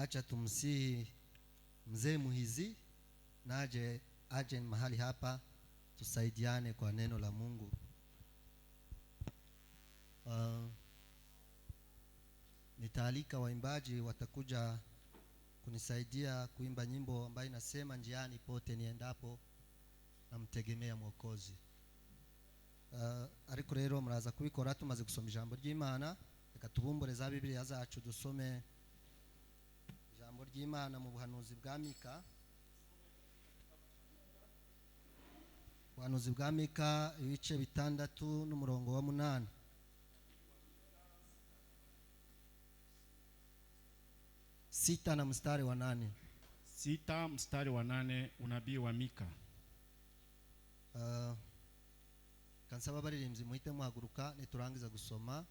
Acha tumsihi mzee Muhizi naje aje mahali hapa tusaidiane kwa neno la Mungu. Nitaalika waimbaji watakuja kunisaidia kuimba nyimbo ambayo inasema njiani pote niendapo namtegemea Mwokozi. Ariko rero muraza kubikora tumaze gusoma ijambo ry'Imana. Reka tubumbure za Bibiliya zacu dusome ijambo ry'Imana mu buhanuzi bwa Mika. Ubuhanuzi bwa Mika ibice 6 n'umurongo wa 8. 6 na mstari wa 8. 6 mstari wa 8, unabii wa Mika. Kansaba baririmbyi muhite muhaguruka niturangiza gusoma.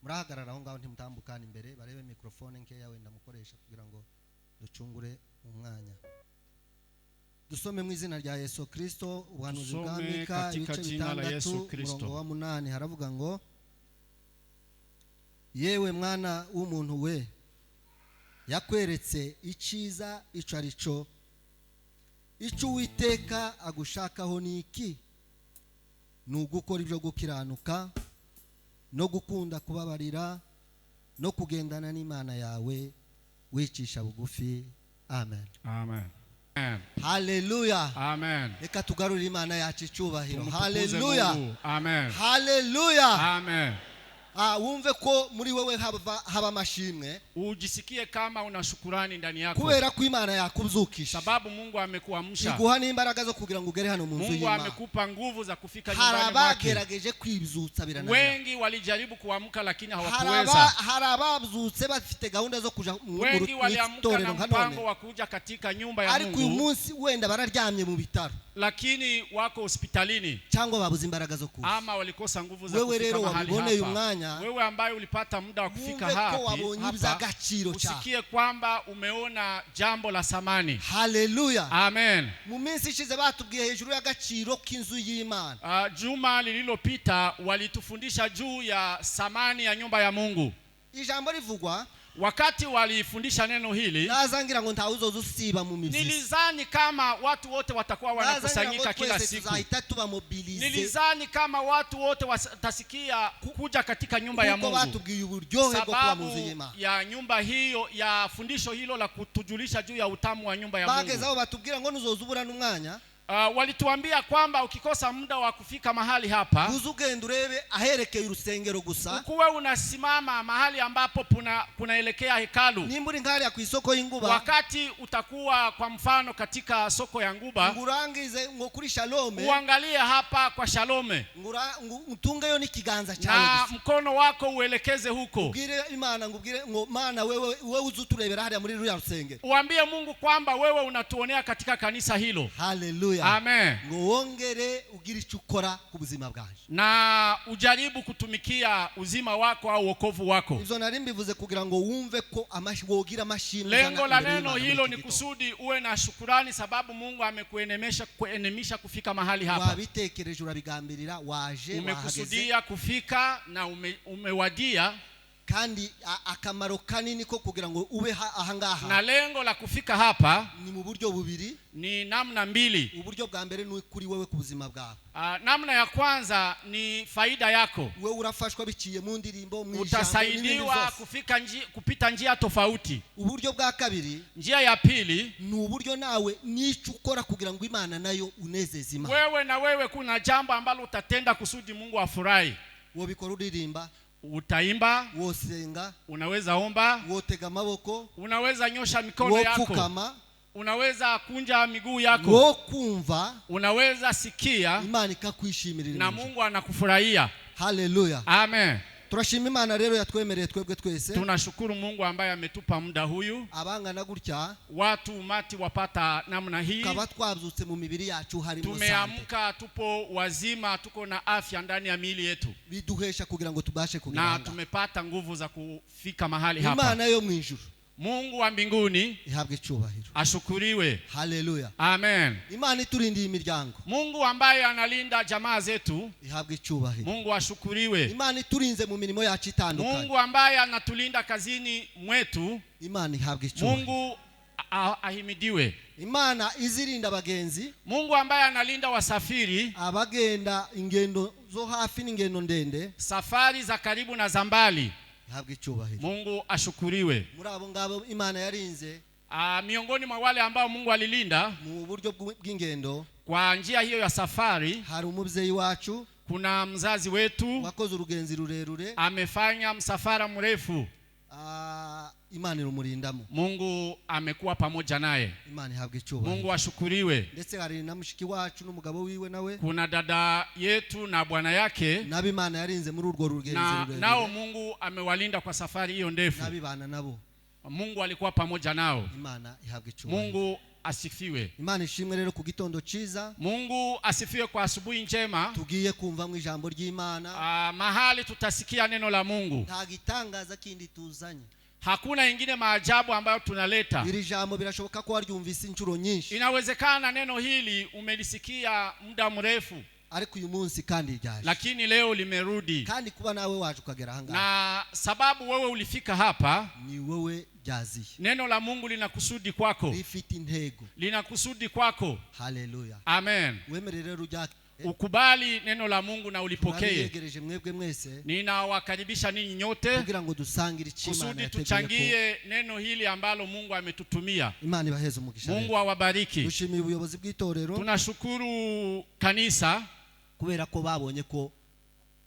Murahagarara aho ngaho ntimutambukane imbere, barebe microphone nkeya wenda mukoresha kugira ngo ducungure umwanya. Dusome mu izina rya Yesu Kristo ubuhanuzi bwa Mika ibice 6 umurongo wa 8 haravuga ngo: yewe mwana w'umuntu we, yakweretse icyiza ico arico, icyo Uwiteka agushakaho ni iki? Ni ugukora ibyo gukiranuka no gukunda kubabarira no kugendana n'Imana yawe wicisha bugufi. Amen. Amen. Hallelujah. Amen. Reka tugarure Imana yacu icyubahiro. Hallelujah. Amen. Hallelujah. Amen. Wumve ko muri wewe haba amashimwe. Ujisikie kama una shukurani ndani yako. Kubera ko Imana yakuzukisha. Sababu Mungu amekuamsha. Iguha n'imbaraga zo kugira ngo ugere hano mu nzu y'Imana. Mungu amekupa nguvu za kufika nyumbani mwake. Harabagerageje kwibzutsa birananira. Wengi walijaribu kuamka lakini hawakuweza. Harababzutse bafite gahunda zo kuja mu itorero nka none. Mpango wa kuja katika nyumba ya Mungu. Ariko uyu munsi wenda bararyamye mu bitaro. Lakini wako hospitalini. Cyangwa babuze imbaraga zo kuza. Ama walikosa nguvu za kufika mahali hapa. Wewe ambaye ulipata muda wa kufika hapa, usikie kwamba umeona jambo la samani. Hallelujah. Amen. Mu minsi ishize batubwiye hejuru y'agaciro k'inzu y'Imana. Juma lililopita walitufundisha juu ya samani ya nyumba ya Mungu. Ijambo rivugwa wakati walifundisha neno hili, nazangira ngo ntawuzozusiba mu mizizi. Nilizani kama watu wote watakuwa wanakusanyika kila siku. Nilizani kama watu wote watasikia kuja katika nyumba ya Mungu. Sababu ya nyumba hiyo, ya fundisho hilo la kutujulisha juu ya utamu wa nyumba ya Mungu. Bageza batubwira ngo nuzozubura n'umwanya. Walituambia kwamba ukikosa muda wa kufika mahali hapa, uzugenda urebe aherekeye urusengero gusa, ukuwe unasimama mahali ambapo kunaelekea hekalu. Nimburi nkari ya ku isoko y'Inguba, wakati utakuwa kwa mfano katika soko ya Nguba, ngurangize ngo kuri Shalome, uangalie hapa kwa Shalome, utungeyo n'ikiganza cyawe na mkono wako uelekeze huko. Ubwire Imana, ngubwire ngo Mana wewe uzuturebera hariya muri ruya rusengero. Uambie Mungu kwamba wewe unatuonea katika kanisa hilo. Hallelujah. Amen. Ngo wongere ugire icyo ukora ku buzima bwanje. Na ujaribu kutumikia uzima wako au wokovu wako. Ivyo nari mbivuze kugira ngo wumve ko wogira amashimwe. Lengo la neno hilo ni kusudi uwe na shukurani sababu Mungu amekuenemesha kuenemisha kufika mahali hapa. Wabitekereje urabigambirira waje wahageze. Umekusudia kufika na umewadia. Kandi akamaro kanini ko kugira ngo ube ahangaha. Na lengo la kufika hapa ni mu buryo bubiri, ni namna mbili. Uburyo bwa mbere ni kuri wewe ku buzima bwawe. Namna ya kwanza ni faida yako. Wewe urafashwa biciye mu ndirimbo, mu ijambo, utasaidiwa kufika kupita njia tofauti. Uburyo bwa kabiri, njia ya pili, ni uburyo nawe nico ukora kugira ngo Imana nayo unezeze Imana. Wewe na wewe kuna jambo ambalo utatenda kusudi Mungu afurahi. Wobikora uririmba, utaimba, wosenga, unaweza omba, wotega amaboko, unaweza nyosha mikono yako, wopfukama, unaweza kunja miguu yako, wokumva, unaweza sikia, Imana ikakwishimirira na Mungu anakufurahia. Hallelujah. Amen. Turashima Imana rero yatwemereye twebwe twese. Tunashukuru Mungu ambaye ametupa muda huyu. Abangana gutya, watu umati wapata namna hii. Tukaba twabyutse mu mibiri yacu harimo sante. Tumeamka tupo wazima, tuko na afya ndani ya miili yetu. Biduhesha kugira ngo tubashe kugera. Na tumepata nguvu za kufika mahali hapa. Imana yo mu ijuru, Mungu wa mbinguni ihabwe icyubahiro. Ashukuriwe. Haleluya. Amen. Imana iturindiye imiryango. Mungu ambaye analinda jamaa zetu ihabwe icyubahiro. Mungu ashukuriwe. Imana iturinze mu mirimo yacu itandukanye. Mungu ambaye anatulinda kazini mwetu Imana ihabwe icyubahiro. Mungu ahimidiwe. Imana izirinda abagenzi. Mungu ambaye analinda wasafiri, abagenda ingendo zo hafi n'ingendo ndende, safari za karibu na za mbali, ihabwe icyubahiro. Mungu ashukuriwe. Muri abo ngabo Imana yarinze, miongoni mwa wale ambao Mungu alilinda mu buryo bw'ingendo, kwa njia hiyo ya safari, hari umubyeyi wacu, kuna mzazi wetu wakoze urugenzi rurerure, amefanya msafara mrefu. Imana irumurindamo. Mungu amekuwa pamoja naye. Imana ihabwe icyubahiro. Mungu ashukuriwe. Ndetse hari na mushiki wacu n'umugabo wiwe nawe. Kuna dada yetu na bwana yake. Nabi Imana yarinze muri urwo rugenzi rurerure. Nao Mungu amewalinda kwa safari hiyo ndefu. Nabi bana nabo. Mungu alikuwa pamoja nao. Imana ihabwe icyubahiro. Mungu asifiwe. Imana ishimwe rero ku gitondo ciza. Mungu asifiwe kwa asubuhi njema. Tugiye kumva mu ijambo ry'Imana. Mahali tutasikia neno la Mungu. Nta gitangaza kindi tuzanye. Hakuna ingine maajabu ambayo tunaleta. Iri jambo birashoboka ko waryumvise inshuro nyinshi. Inawezekana neno hili umelisikia muda mrefu. Ariko uyu munsi kandi ryaje. Lakini leo limerudi. Kandi kuba nawe waje ukagera hanga. Na sababu wewe ulifika hapa, ni wewe ryaziye. Neno la Mungu lina kusudi kwako. Rifite intego. Lina kusudi kwako. Haleluya. Amen. Wemere rero ujya Ukubali neno la Mungu na ulipokee. Ninawakaribisha ninyi nyote kugira ngo dusangire icyo Imana kusudi yateguye, tuchangie neno hili ambalo Mungu ametutumia. Imana ibaheze umugisha. Mungu awabariki. Dushimiye ubuyobozi bw'itorero. Tunashukuru kanisa kubera ko babonye ko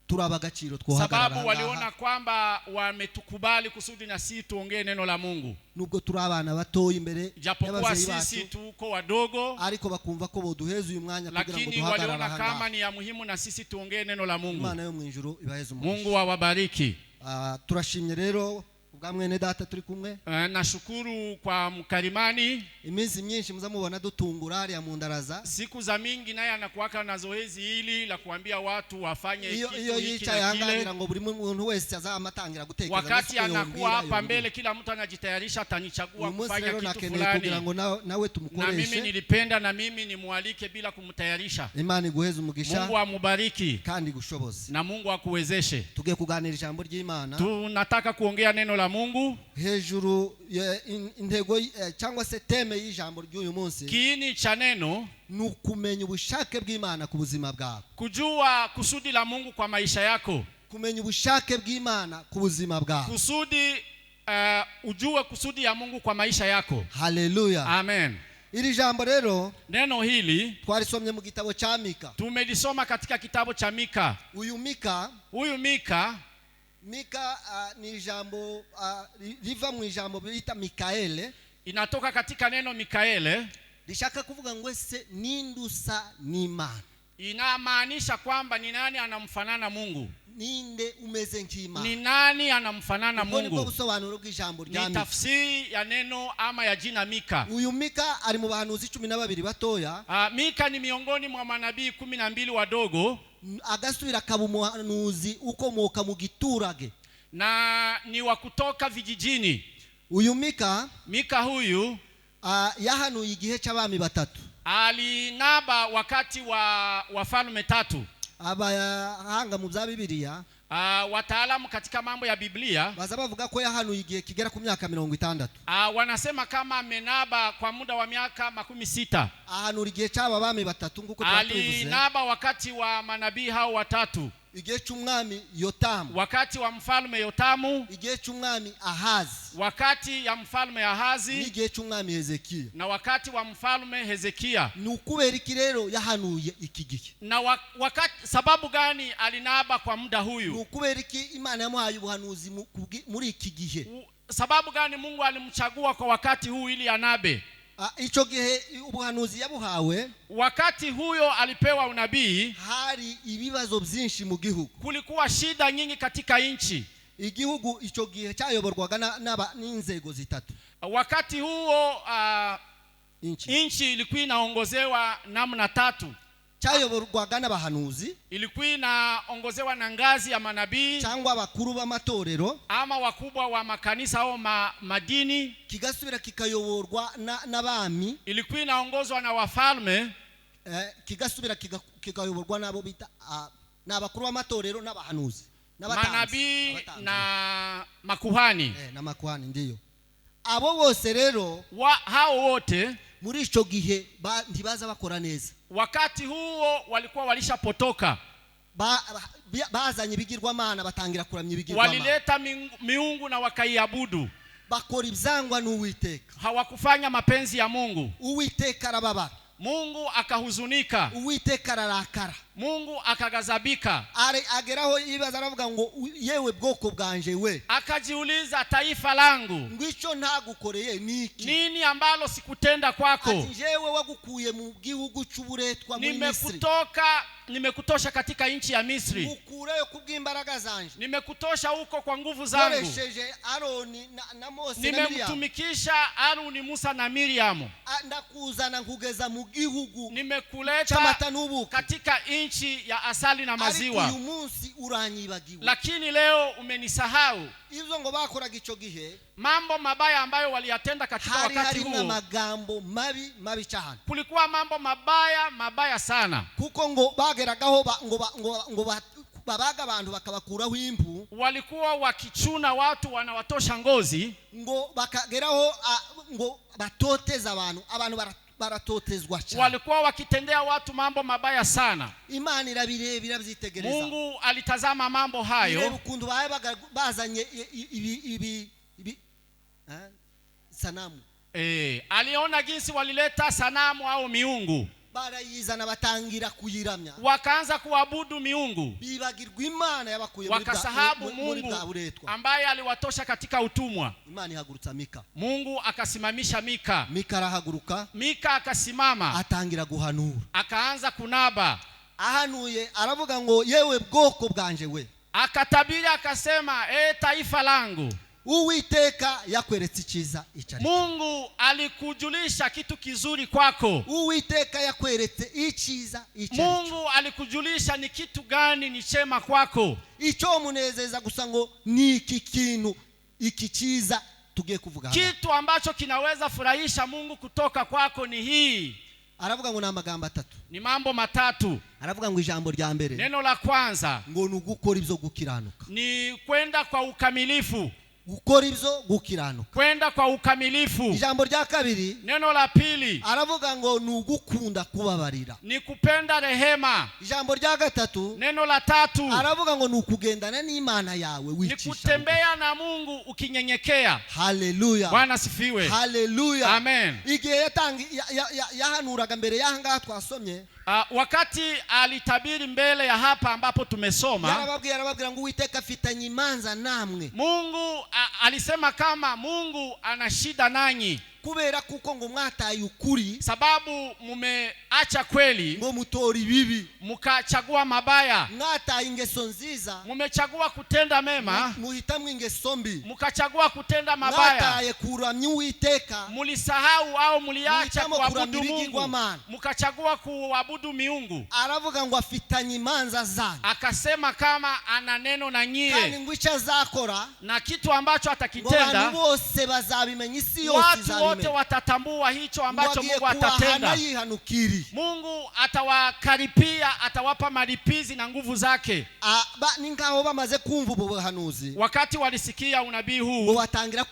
turaba agaciro twohagarara. Sababu waliona kwamba wametukubali kusudi na sisi tuongee neno la Mungu. Nubwo turi abana batoyi imbere japokuwa sisi tuko wadogo, ariko bakumva ko boduheza uyu mwanya kugira ngo duhagarare. Lakini waliona kama ni ya muhimu na sisi tuongee neno la Mungu. Imana yo mu ijuru ibaheze umugisha. Mungu awabariki. Turashimye rero ubwa mwene data turi kumwe. Nashukuru kwa mkarimani. Iminsi myinshi muzamubona dutungura hariya mu ndaraza. Siku za mingi naye anakuwaka na zoezi hili la kuambia watu wafanye kitu iyo hiki na kile. Ngo buri muntu wese azamatangira gutekereza. Wakati anakuwa hapa mbele kila mtu anajitayarisha atanichagua kufanya kitu fulani. Ngo nawe tumukoreshe. Na mimi nilipenda na mimi nimualike bila kumtayarisha. Imana iguheze umugisha. Mungu amubariki. Kandi gushoboze. Na Mungu akuwezeshe. Tugiye kuganira ijambo ry'Imana. Tunataka kuongea neno la Mungu. Hejuru intego cyangwa se teme y'ijambo ry'uyu munsi. Kiini cha neno ni ukumenya ubushake bw'Imana ku buzima bwawe. Kujua kusudi la Mungu kwa maisha yako. Kumenya ubushake bw'Imana ku buzima bwawe. Kusudi ujue kusudi ya Mungu kwa maisha yako. Haleluya. Amen. Iri jambo rero, neno hili twarisomye mu gitabo cha Mika. Tumelisoma katika kitabu cha Mika. Uyu Mika, Mika ni jambo riva mu ijambo bita Mikaele. Inatoka katika neno Mikaele. Rishaka kuvuga ngo ese nindusa n'Imana. Inamaanisha kwamba ni nani anamfanana Mungu. Ninde umeze nk'Imana. Ni nani anamfanana Mungu. Ubwo busobanuro bw'ijambo rya Mika. Ni tafsiri ya neno ama ya jina Mika. Uyu Mika ari mu bahanuzi 12 batoya. Mika ni miongoni mwa manabii 12 wadogo. Agasubira akaba umuhanuzi ukomoka mu giturage. Na ni wa kutoka vijijini. Uyu Mika huyu yahanuye igihe cy'abami batatu. Alinaba wakati wa wafalme tatu. Abahanga mu bya Bibiliya, wataalamu katika mambo ya Biblia baza bavuga ko yahanuye igihe kigera ku myaka 60. Wanasema kama amenaba kwa muda wa miaka 60. Ahanura igihe cy'aba bami batatu nguko twatubivuze. Alinaba wakati wa manabii hao watatu. Igihe cy'umwami Yotamu. Wakati wa mfalme Yotamu. Igihe cy'umwami Ahazi. Wakati ya mfalme Ahazi. Igihe cy'umwami Hezekia. Na wakati wa mfalme Hezekia. Ni ukubera iki rero yahanuye iki gihe? Na wakati sababu gani alinaba kwa muda huyu? Ni ukubera iki Imana yamuhaye ubuhanuzi muri iki gihe? Sababu gani Mungu alimchagua kwa wakati huu ili anabe? Ico gihe ubuhanuzi yabuhawe, wakati huyo alipewa unabii, hari ibibazo byinshi mu gihugu. Kulikuwa shida nyingi katika nchi. Igihugu ico gihe cyayoborwaga n'inzego zitatu. Wakati huo nchi ilikuwa inaongozewa namna tatu. Cyayoborwaga n'abahanuzi, ilikuwa inaongozewa na ngazi ya manabii cyangwa abakuru b'amatorero, ama wakubwa wa makanisa au madini. Kigasubira kikayoborwa n'abami, Ilikuwa inaongozwa na wafalme. Kigasubira kikayoborwa n'abo bita n'abakuru b'amatorero n'abahanuzi n'abatambyi. Manabii Abatambyi. Na makuhani. N'amakuhani ndiyo. Abo bose rero, Hao wote muri ico gihe ntibaza bakora neza. Wakati huo walikuwa walishapotoka. Bazanye ibigirwamana, batangira kuramya ibigirwamana. Walileta miungu na wakaiabudu. Bakora ibyangwa n'Uwiteka. Hawakufanya mapenzi ya Mungu. Uwiteka arababara. Mungu akahuzunika. Uwiteka ararakara. Mungu akagazabika. Ageraho yibaza, aravuga ngo yewe bwoko bwanje we. Akajiuliza, taifa langu, ngo icyo ntagukoreye ni iki? Nini ambalo sikutenda kwako? Ati njyewe wagukuye mu gihugu cy'uburetwa muri Misiri. Nimekutosha katika nchi ya Misri. Ngukureyo kubw'imbaraga zanje. Nimekutosha huko kwa nguvu zangu. Nkoresheje Aroni na Mose na Miriam. Nimemtumikisha Aroni, Musa na Miriam. Ndakuzana nkugeza mu gihugu Nimekuleta cy'amata n'ubuki. Katika nchi ya asali na Ariko maziwa. uyu munsi uranyibagiwe. Lakini leo umenisahau. Ibyo ngo bakoraga icyo gihe, Mambo mabaya ambayo waliyatenda katika hari wakati harimo huo, amagambo mabi mabi cyane. Kulikuwa mambo mabaya mabaya sana. Kuko ngo bageragaho ngo babaga abantu bakabakuraho impu. Walikuwa wakichuna watu, wanawatosha ngozi. Ngo bakageraho ngo batoteza abantu, abantu baratotezwa cyane. Walikuwa wakitendea watu mambo mabaya sana. Imana irabireba, irabyitegereza. Mungu alitazama mambo Ireba hayo. ukuntu babaga bazanye ibi sanamu. Aliona jinsi walileta sanamu au miungu. Barayizana batangira kuyiramya. Wakaanza kuabudu miungu. Bibagirwa Imana yabakuye muri Wakasahabu muri Mungu bwa buretwa. Ambaye aliwatosha katika utumwa. Imana ihagurutsa Mika. Mungu akasimamisha Mika. Mika arahaguruka. Mika akasimama. Atangira guhanura. Akaanza kunaba. Ahanuye aravuga ngo yewe bwoko bwanje we. Akatabiri akasema, taifa langu. Uwiteka yakweretse icyiza icyo ari cyo. Mungu alikujulisha kitu kizuri kwako. Uwiteka yakweretse icyiza icyo ari cyo. Mungu alikujulisha ni kitu gani ni chema kwako. Icyo munezeza gusa ngo ni iki kintu, iki cyiza tugiye kuvuga hano. Kitu ambacho kinaweza furahisha Mungu kutoka kwako ni hii. Aravuga ngo ni amagambo atatu. Ni mambo matatu. Aravuga ngo ijambo rya mbere, Neno la kwanza, ngo ni ugukora ibyo gukiranuka. Ni kwenda kwa ukamilifu. Gukora ibyo gukiranuka. Kwenda kwa ukamilifu. Ijambo rya kabiri, Neno la pili, aravuga ngo ni ugukunda kubabarira. Ni kupenda rehema. Ijambo rya gatatu, Neno la tatu, aravuga ngo ni ukugendana n'Imana yawe ni wicisha kutembea na Mungu ukinyenyekea. Haleluya. Bwana sifiwe. Haleluya. Amen. Igihe yahanuraga mbere y'aha ngaha twasomye, Wakati alitabiri mbele ya hapa ambapo tumesoma, yarababwira ngo Uwiteka afitanye imanza namwe. Mungu alisema kama Mungu ana shida nanyi, kubera kuko ngo mwataye ukuri, sababu mumeacha kweli, ngo mutora ibibi, mukachagua mabaya. Mwataye ingeso nziza, Mumechagua kutenda mema, muhitamwo ingeso mbi, mukachagua kutenda mabaya. Mwataye kuramya Uwiteka, Mulisahau au muliacha muhitamo kuabudu kuramya Mungu, ibigirwamana. Mukachagua kuabudu miungu. Aravuga ngo afitanye imanza zanyu. Akasema kama ana neno na Kandi nyie, ngo icyo azakora, na kitu ambacho ngo atakitenda, abantu bose bazabimenya, isi yose watu wote izabimenya. watatambua hicho Ngo ambacho agiye Mungu kubahana atatenda. yihanukiriye. Mungu atawakaripia, atawapa malipizi na nguvu zake. Ni nkaho bamaze kumva ubu buhanuzi, Wakati walisikia unabii ngo huu, batangira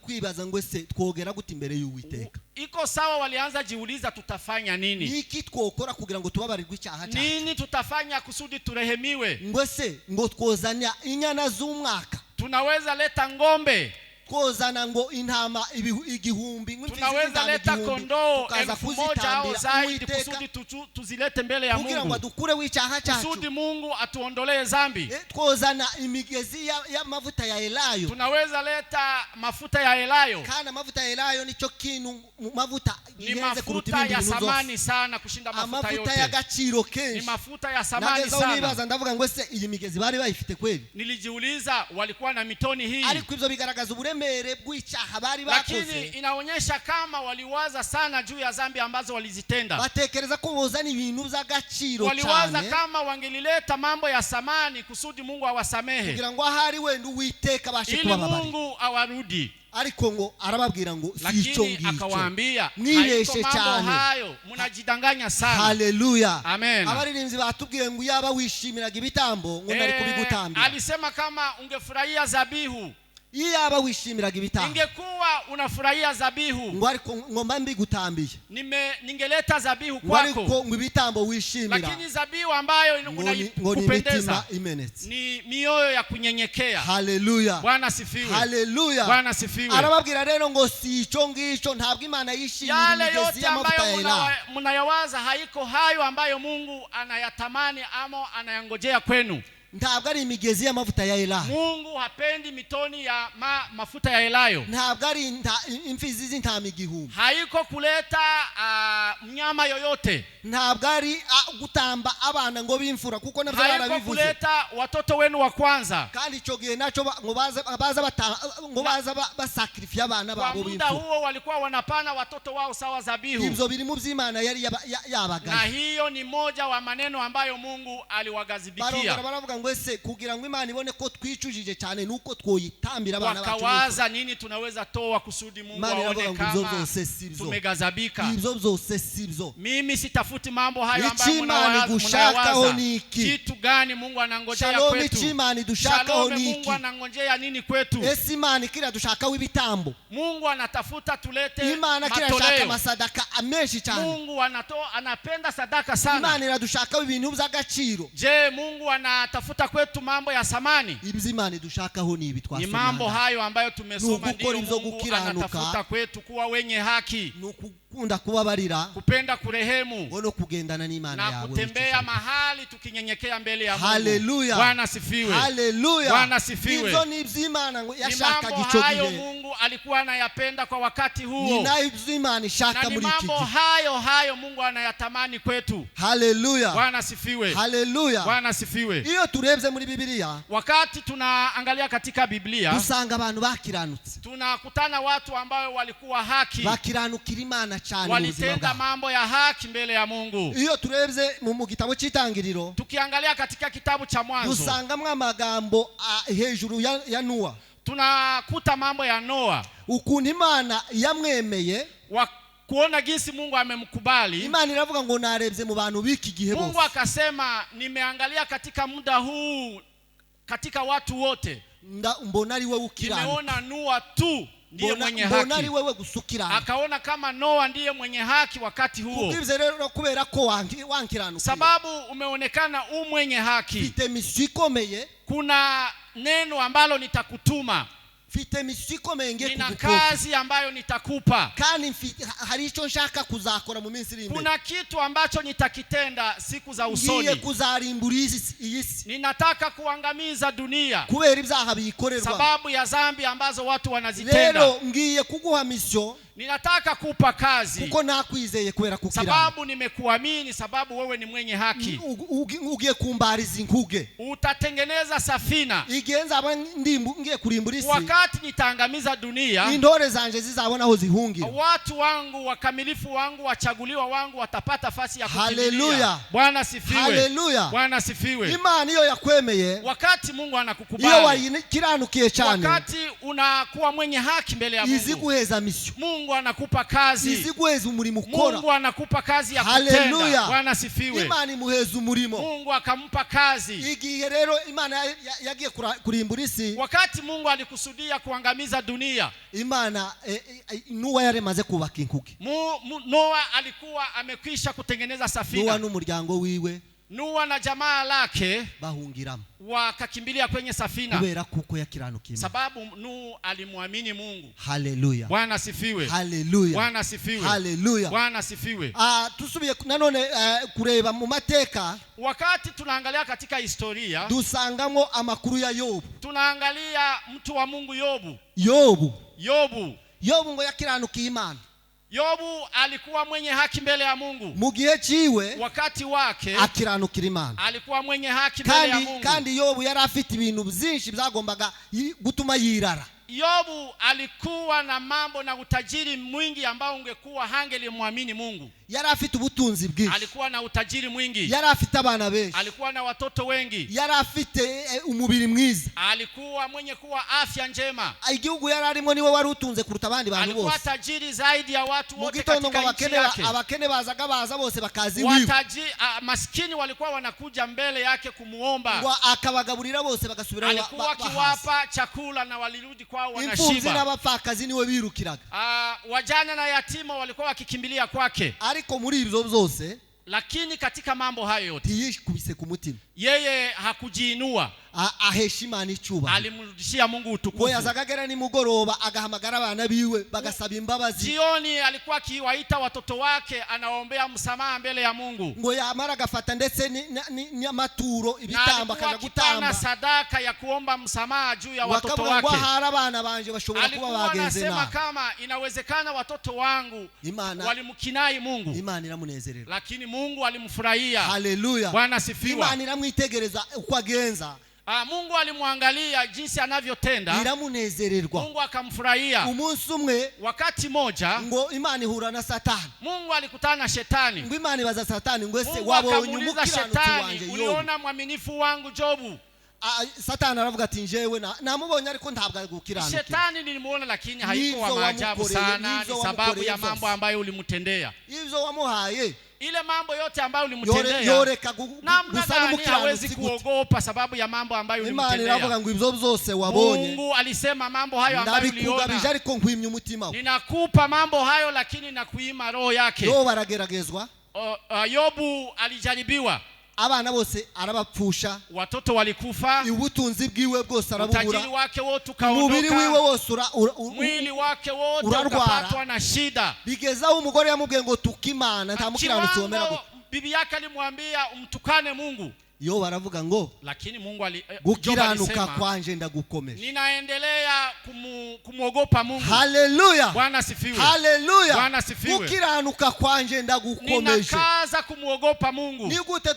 kwibaza ngo ese twogera gute imbere y'Uwiteka? Iko sawa, walianza jiuliza tutafanya nini? Niki twokora kugira ngo tubabarirwe icyaha cyacu? Nini tutafanya kusudi turehemiwe? Ngo ese ngo twozana inyana z'umwaka? Tunaweza leta ng'ombe, Twozana ngo intama 1000, ngo imfizi tunaweza z'intama leta 1000, kondoo tukaza 1000 au kuzitambira zaidi Uwiteka kusudi tuzilete mbele ya kugira ngo Mungu, adukureho icyaha cyacu. Kusudi Mungu atuondolee zambi. Twozana imigezi y'amavuta ya elayo. Tunaweza leta mafuta ya elayo. Kandi amavuta ya elayo nicyo kintu mu mavuta Ni gihenze kuruta mafuta ibindi ya bintu byose. samani sana kushinda mafuta Amavuta yote. y'agaciro Ni kenshi. mafuta ya samani Nagezaho sana. nibaza, ndavuga ngo ese iyi migezi bari bayifite kweli? Nilijiuliza, walikuwa na mitoni hii? Ariko ibyo bigaragaza uburemere Uburemere bw'icyaha bari Lakini bakoze. inaonyesha kama waliwaza sana juu ya zambi ambazo walizitenda. Batekereza ko bozana ibintu by'agaciro Waliwaza cyane kama wangelileta mambo ya samani kusudi Mungu awasamehe, kugira ngo ahari wenda Uwiteka abashe ili kubababarira. Mungu awarudi. Ariko ngo arababwira ngo si icyo Lakini ngicyo. akawaambia, Mwibeshe haiko mambo cyane. hayo, mnajidanganya sana. Haleluya. Amen. Abaririmbyi batubwiye ngo yaba wishimiraga ibitambo ngo nari kubigutambira. Alisema kama ungefurahia zabihu, Iyo yaba wishimiraga ibitambo ingekuwa unafurahia zabihu, ngo ariko ngo mba mbigutambiye, ningeleta zabihu ngo ariko kwako. ngo ibitambo wishimira Lakini zabihu ambayo ngo ni ngo ni imitima unaikupendeza imenetse. ni mioyo ya kunyenyekea. Haleluya. Bwana sifiwe. Haleluya. Bwana sifiwe. Arababwira rero ngo si icyo ngicyo, ntabwo Imana yishimira Yale imigezi yote y'amavuta ambayo ya Elayo. mnayawaza haiko hayo ambayo Mungu anayatamani ama anayangojea kwenu. Ntabwo ari imigezi y'amavuta ya Elayo. Mungu hapendi mitoni ya mafuta ya elayo. Ntabwo ari imfizi z'intama igihumbi. Haiko kuleta mnyama yoyote. Ntabwo ari gutamba abana ngo b'imfura, kuko nabyo Haiko barabivuze. kuleta watoto wenu wa kwanza. Kandi icyo gihe nacyo ngo baza baza ngo baza basacrifice abana Kwa babo muda b'imfura. huo walikuwa wanapana watoto wao sawa zabihu. Ibyo biri mu by'Imana yari yabagaye. Na hiyo ni moja wa maneno ambayo Mungu aliwagazibikia. Barongera baravuga ngo ese kugira ngo Imana ibone ko twicujije cyane nuko twoyitambira abana bacu. Wakawaza nini tunaweza toa kusudi Mungu Imana aone iravuga ngo ibyo kama byose si byo. tumegazabika. Ibyo byose si byo. Mimi sitafuti mambo hayo ambayo Icyo Imana igushakaho mnayawaza. ni iki? Kitu gani Mungu anangojea Shalom, kwetu? icyo Imana idushakaho Shalom, ni Mungu iki? anangojea nini kwetu? Ese Imana ikira dushakaho ibitambo? Mungu anatafuta tulete Imana kirashaka matoleo. amasadaka menshi cyane. Mungu anapenda sadaka sana. Imana iradushakaho ibintu by'agaciro. Je, Mungu anatafuta kwetu mambo ya samani? Ibyo Imana idushakaho ni ibi Ni twasomye. mambo hayo ambayo tumesoma Ni ugukora ndiyo ibyo Mungu gukiranuka. anatafuta kwetu, kuwa wenye haki, Ni ukukunda kubabarira, kupenda kurehemu ngo no kugendana n'Imana na yawe kutembea mahali tukinyenyekea mbele ya Mungu. Haleluya. Bwana sifiwe. Haleluya. Bwana sifiwe. Ibyo ni iby'Imana ngo Ni yashakaga mambo icyo hayo gihe. Mungu alikuwa anayapenda kwa wakati Ni huo, nayo ibyo Imana ishaka na ni muri iki mambo gihe. hayo hayo Mungu anayatamani kwetu. Haleluya. Bwana sifiwe. Haleluya. Bwana sifiwe. Iyo turebye muri Bibiliya, Wakati tunaangalia katika Biblia, dusanga abantu bakiranutse, tunakutana watu ambao walikuwa haki, bakiranukira Imana cyane mu buzima walitenda bwabo. mambo ya haki mbele ya Mungu. Iyo turebye mu gitabo cy'itangiriro, Tukiangalia katika kitabu cha Mwanzo, dusangamo amagambo hejuru ya Nowa, tunakuta mambo ya Noa, ukuntu Imana yamwemeye. wa kuona jinsi Mungu amemkubali. Imana iravuga ngo narebye mu bantu b'iki gihe Mungu bose, akasema nimeangalia katika muda huu katika watu wote, mbona ari wewe ukiranuka, nimeona Noa tu ndiye mwenye mbona ari haki. wewe gusa ukiranuka. Akaona kama Noa ndiye mwenye haki wakati huo, Kubw'ibyo rero kubera ko wankiranuka, sababu umeonekana u mwenye haki. mfite misiyo ikomeye, Kuna neno ambalo nitakutuma, mfite misiyo ikomeye ngiye nina kugukopa, kazi ambayo nitakupa, kandi hari icyo nshaka kuzakora mu minsi iri imbere. kuna kitu ambacho nitakitenda siku za Ngiye usoni. kuzarimbura iyi si Ninataka kuangamiza dunia kubera ibyaha biyikorerwa. sababu ya zambi ambazo watu wanazitenda. Rero ngiye kuguha misiyo Ninataka kupa kazi kuko nakwizeye kubera kukiranuka. sababu nimekuamini, sababu wewe ni mwenye haki. Ugiye kumbariza inkuge. Utatengeneza safina. Igihe nzaba ngiye kurimbura isi, Wakati nitaangamiza dunia, intore zanje zizabona aho zihungira. watu wangu wakamilifu wangu wachaguliwa wangu watapata fasi ya Haleluya. kukimbilia. Bwana sifiwe. Haleluya. Bwana sifiwe. Imana iyo yakwemeye, Wakati Mungu iyo anakukubali, wayikiranukiye cyane, wakati unakuwa mwenye haki mbele ya izi Mungu, guheza misiyo, Mungu anakupa kazi. izi guheza umurimo ukora. Mungu anakupa kazi ya Haleluya. kutenda. Bwana sifiwe. Imana imuheza umurimo. Mungu akampa kazi. Igihe rero Imana yagiye kurimbura isi, Wakati Mungu alikusudia kuangamiza dunia, Imana Nowa yaremaze kubaka inkuge. Noa alikuwa amekwisha kutengeneza Nowa safina. n'umuryango wiwe Noa na jamaa lake bahungiramo wakakimbilia kwenye safina, kubera kuko yakiranukiye Imana. sababu Nuhu alimwamini Mungu. Haleluya. Bwana sifiwe. Haleluya. Bwana sifiwe. Haleluya. Bwana sifiwe. Tusubiye nanone kureba mu mateka, Wakati tunaangalia katika historia, dusangamo amakuru ya Yobu. tunaangalia mtu wa Mungu Yobu. Yobu. Yobu. Yobu ngo yakiranukiye Imana. Yobu alikuwa mwenye haki mbele ya Mungu. Mu gihe ciwe Wakati wake akiranukira Imana. alikuwa mwenye haki mbele ya Kandi Mungu. kandi Yobu yari afite ibintu byinshi byagombaga gutuma yirara. Yobu alikuwa na mambo na utajiri mwingi ambao ungekuwa hangelimwamini Mungu. Yari afite ubutunzi bwinshi. Alikuwa na utajiri mwingi. Yari afite abana benshi. Alikuwa na watoto wengi. Yari afite umubiri mwiza. Alikuwa mwenye kuwa afya njema. Igihugu yari arimo niwe wari utunze kuruta abandi bantu Alikuwa bose. tajiri zaidi ya watu Mu wote gitondo ngo katika nchi yake. abakene bazaga baza bose bakaza iwiwe. Maskini walikuwa wanakuja mbele yake kumuomba. Ngo akabagaburira bose bagasubirayo Alikuwa akiwapa chakula na walirudi kwao Imfuvyi wanashiba. n'abapfakazi niwe birukiraga. Wajane na yatima walikuwa wakikimbilia kwake. Ariko muri ibyo byose, Lakini katika mambo hayo yote ntiyikubise ku mutima. yeye hakujiinua. Ahesha Imana icyubahiro. Alimrudishia Mungu utukufu. Ngo yazaga agera nimugoroba agahamagara abana biwe bagasaba imbabazi. Jioni alikuwa akiwaita watoto wake anaombea msamaha mbele ya Mungu. Ngo yamara agafata ndetse n'amaturo Na ibitambo alikuwa akaja akipana gutamba. sadaka ya kuomba msamaha juu ya watoto Bakavuga ngo wake. ahari abana banje bashobora kuba Alikuwa bagenze anasema nabi. kama inawezekana watoto wangu walimkinai Mungu. Imana iramunezererwa. Lakini Mungu alimfurahia. Haleluya. Bwana asifiwe. Imana iramwitegereza uko agenza. Mungu alimwangalia jinsi anavyotenda. Iramunezererwa. Mungu akamfurahia. Umunsi umwe, wakati moja, ngo Imana ihura na Satani. Mungu alikutana na shetani. Ngo Imana ibaza Satani ngo ese Mungu wabonye akamuuliza umukiranutsi shetani, wanje Yobu? uliona mwaminifu wangu Jobu? Satani aravuga ati njewe namubonye ariko ntabwo ari gukiranukira. Shetani nilimuona lakini haikuwa Nivyo maajabu wamukoreye, sana, nivyo ni sababu wamukoreye ya mambo vyose. ambayo ulimtendea. Ivyo wamuhaye. Ile mambo yote ambayo ulimtendea. Yoreka Namna gusa gani n'umukiranutsi hawezi gute? kuogopa sababu ya mambo ambayo Imana ulimtendea. iravuga ngo ibyo byose wabonye. Mungu alisema mambo hayo ambayo Ndabikugabije uliona. ariko nkwimye umutima we. Ninakupa mambo hayo lakini nakuima roho yake. Yobu arageragezwa. Yobu alijaribiwa. Abana bose arabapfusha. Watoto walikufa. Ubutunzi bwiwe bwose arabubura. Utajiri wake wote Umubiri ukaondoka. wiwe wose Mwili wake wote urarwara. ukapatwa na shida. Bigezaho umugore yamubwiye ngo tuka Imana, nta mukiranutsi womera Kiwango gute. bibi yake alimwambia umtukane Mungu. Yobu aravuga ngo Lakini Mungu Job gukiranuka alisema, kwanje ndagukomeje. Ninaendelea kumwogopa Mungu. Haleluya. Bwana asifiwe. Haleluya. Bwana asifiwe. Gukiranuka kwanje ndagukomeje. Ninakaza kumwogopa Mungu. Ni gute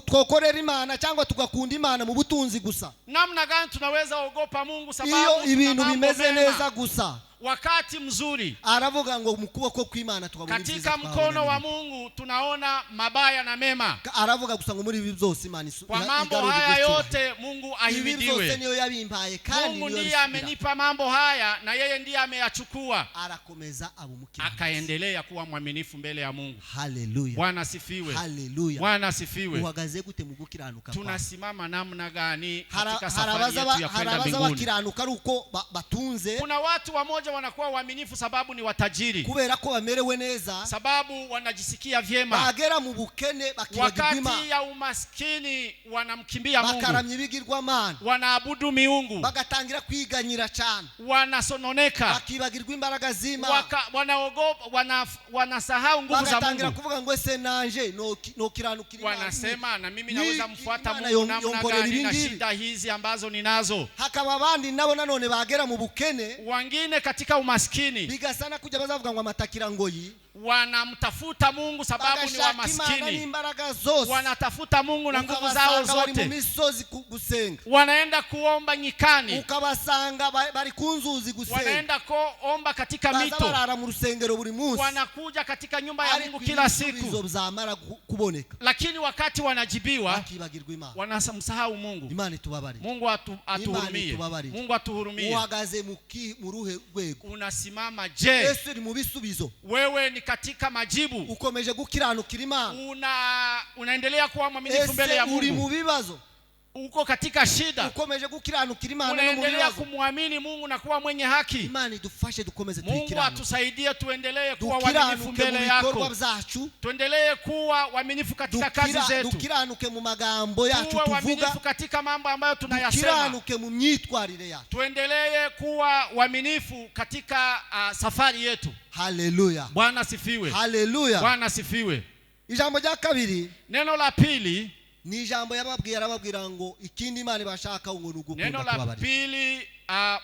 twokorera Imana cyangwa tugakunda Imana mu butunzi gusa? Namna gani tunaweza ogopa Mungu sababu Iyo tuna ibintu mambo bimeze mema. neza gusa. Wakati mzuri. Aravuga ngo mu kuboko kw'Imana tukabona ibyiza Katika mkono wa twabona. Mungu tunaona mabaya na mema. Aravuga gusa ngo muri ibi byose Imana Kwa mambo igarura haya icyubahiro. yote Mungu Ibi byose ahimidiwe. niyo yabimpaye kandi Mungu niyo ndiye yabisubira. amenipa mambo haya na yeye ndiye ameyachukua. Arakomeza aba umukiranutsi. Akaendelea kuwa mwaminifu mbele ya Mungu. Haleluya. Bwana asifiwe. Haleluya. Bwana asifiwe. Uhagaze gute mu gukiranuka kwawe? Tunasimama namna gani katika safari yetu ya kwenda Harabaza mbinguni? bakiranuka ari uko batunze. Kuna watu wamoja wanakuwa waaminifu sababu ni watajiri. Kubera ko bamerewe neza. Sababu wanajisikia vyema. Bagera mu bukene bakibagirwa Imana. Wakati ya umaskini wanamkimbia Mungu. Bakaramya ibigirwamana. Wanaabudu miungu. Bagatangira kwiganyira cyane. Wanasononeka. Bakibagirwa imbaraga z'Imana. Wanaogopa, wanasahau nguvu za Bagatangira Mungu. kuvuga ngo ese nanje nokiranukira Imana. Wanasema na mimi naweza mfuata Imana Mungu namna yonkorera gani na ibi ngibi. shida hizi ambazo ninazo. Hakaba abandi nabo nanone bagera mu bukene. Wengine katika umaskini Bigasana kujya bazavuga ngo amatakira ngoyi. Wanamtafuta Mungu sababu ni wa Bagashaka Imana maskini. n'imbaraga zose. Wanatafuta Mungu na nguvu zao Ukabasanga bari mu zote. misozi gusenga. Wanaenda kuomba nyikani. Ukabasanga bari ku nzuzi gusenga. Wanaenda kuomba katika Baza mito. barara mu rusengero buri munsi. Wanakuja katika nyumba ya Ariko Mungu kila ibisubizo siku. byamara kuboneka. Lakini wakati wanajibiwa bakibagirwa Imana. wanamsahau Mungu. Imana itubabarire. Mungu atuhurumie. itubabarire. Mungu atuhurumie. Uhagaze mu ruhe rwego? Unasimama je? Yesu uri mu bisubizo. Wewe ni katika majibu. Ukomeje gukiranukira Imana. Unaendelea kuwa mwaminifu mbele Ese ya uri mu Mungu. bibazo. Uko katika shida. Ukomeje gukiranukira Imana no mu Unaendelea bibazo. kumwamini Mungu na kuwa mwenye haki. Imana idufashe dukomeze Mungu tuikiranuke. atusaidie tuendelee kuwa waaminifu Dukiranuke mu mbele bikorwa yako. byacu. Tuendelee kuwa waaminifu katika kazi zetu. Dukiranuke mu magambo yacu Tuwe tuvuga. waaminifu katika mambo ambayo tunayasema. Dukiranuke mu myitwarire yacu. Tuendelee kuwa waaminifu katika safari yetu. Haleluya. Bwana asifiwe. Haleluya. Bwana asifiwe. Ijambo rya kabiri, Neno la pili, ni ijambo yababwiye, arababwira ngo ikindi Imana ibashaka ngo ni ugukunda neno la kubabarira. pili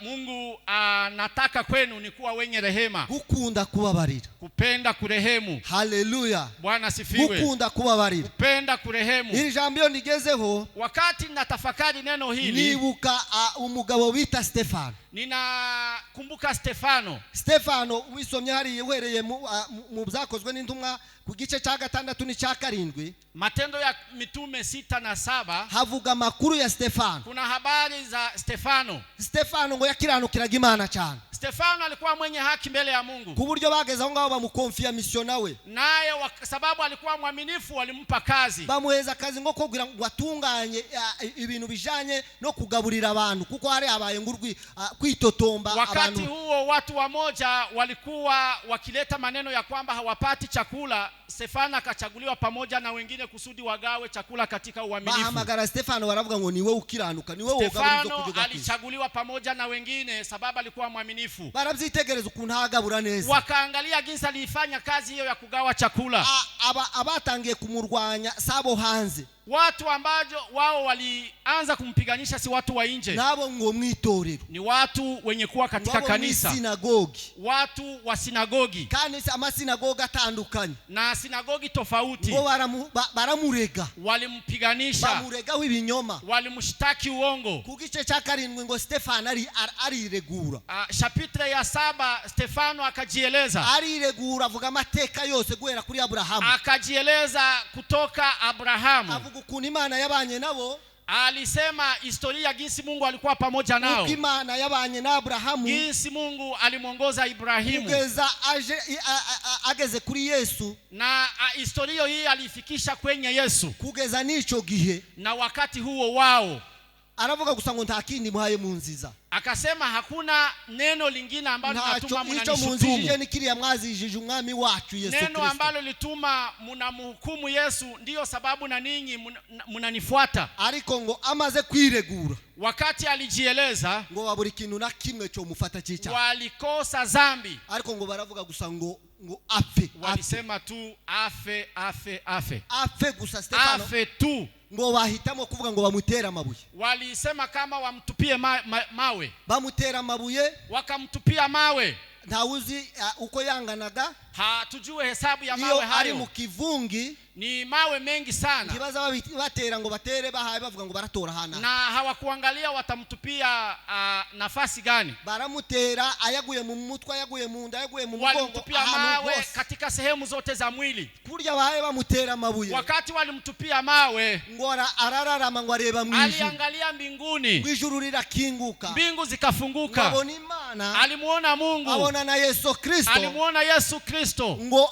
Mungu anataka kwenu ni kuwa wenye rehema. Gukunda kubabarira. Kupenda kurehemu. Haleluya. Bwana sifiwe. Gukunda kubabarira. Kupenda kurehemu. Iri jambo iyo ndigezeho, wakati natafakari neno hili, nibuka umugabo bita Stefano. Ninakumbuka Stefano. Stefano wisomye hariya uhereye mu byakozwe n'intumwa ku gice cya 6 n'icya 7, Matendo ya Mitume 6 na 7, havuga amakuru ya Stefano. Kuna habari za Stefano. Stefano ngo yakiranukiraga Imana cyane. Stefano alikuwa mwenye haki mbele ya Mungu. Ku buryo bageze aho ngaho bamukonfia missionawe. Naye sababu alikuwa mwaminifu walimpa kazi. Bamuheza kazi ngo kugira ngo atunganye ibintu bijanye no kugaburira abantu, kuko hari abaye ngurwi kwitotomba abantu. Wakati huo watu wamoja walikuwa wakileta maneno ya kwamba hawapati chakula. Stefano akachaguliwa pamoja na wengine kusudi wagawe chakula katika uaminifu. Bahamagara Stefano baravuga ngo niwe ukiranuka, niwe wogabura ibyo kurya. Stefano alichaguliwa pamoja na wengine sababu alikuwa mwaminifu. Barabyitegereza ukuntu agabura neza. Wakaangalia jinsi alifanya kazi hiyo ya kugawa chakula. Abatangiye kumurwanya sabo hanze. Watu ambao wao walianza kumpiganisha si watu wa nje. Nabo ngo mwitorero. Ni watu wenye kuwa katika kanisa. Sinagogi. Watu wa sinagogi. Kanisa amasinagoga atandukanye. Na sinagogi tofauti. Ngo baramurega. Walimpiganisha. Bamurega w'ibinyoma. Walimshtaki uongo. Ku gice cya 7 ngo Stefano ariregura. Chapitre ya 7 Stefano akajieleza. Ariregura avuga amateka yose guhera kuri Abrahamu. Akajieleza kutoka Abrahamu. Avuga ukuntu Imana yabanye nabo. Alisema historia jinsi Mungu alikuwa pamoja nao. Uko Imana yabanye na Abrahamu. Jinsi Mungu alimuongoza Ibrahimu. Kugeza ageze kuri Yesu. Na historia hii alifikisha kwenye Yesu. Kugeza nico gihe. Na wakati huo wao. Aravuga gusa ngo nta kindi muhaye munziza. Akasema hakuna neno lingine ambalo linatuma mnanishutumu. Munzijije ni kiriya mwazijije umwami wacu Yesu Kristo. Neno ambalo lituma mnamhukumu Yesu ndiyo sababu na ninyi mnanifuata. Ariko ngo amaze kwiregura. Wakati alijieleza ngo baburi kintu na kimwe cyo mufata cyica. Walikosa zambi. Ariko ngo baravuga gusa ngo afe. Walisema tu afe afe afe. Afe gusa Stefano. Afe tu. Ngo bahitamo kuvuga ngo bamutera amabuye. Walisema kama wamtupie mawe. Bamutera amabuye. Wakamtupia mawe. Ntawuzi uko yanganaga. Hatujue hesabu ya mawe hayo. Ari mu kivungi. Ni mawe mengi sana. Ntibaza batera ngo batere bahaye bavuga ngo baratora hana. Na hawakuangalia watamtupia nafasi gani. Baramutera ayaguye mu mutwe, ayaguye mu nda, ayaguye mu mugongo. Walimtupia mawe katika sehemu zote za mwili. Kurya bahaye bamutera amabuye. Wakati walimtupia mawe, ngo arararama ngo areba mu ijuru. Aliangalia mbinguni. Ijuru lirakinguka. Mbingu zikafunguka. Abona Imana. Alimuona Mungu. Abona na Yesu Kristo. Alimuona Yesu Kristo. Ngo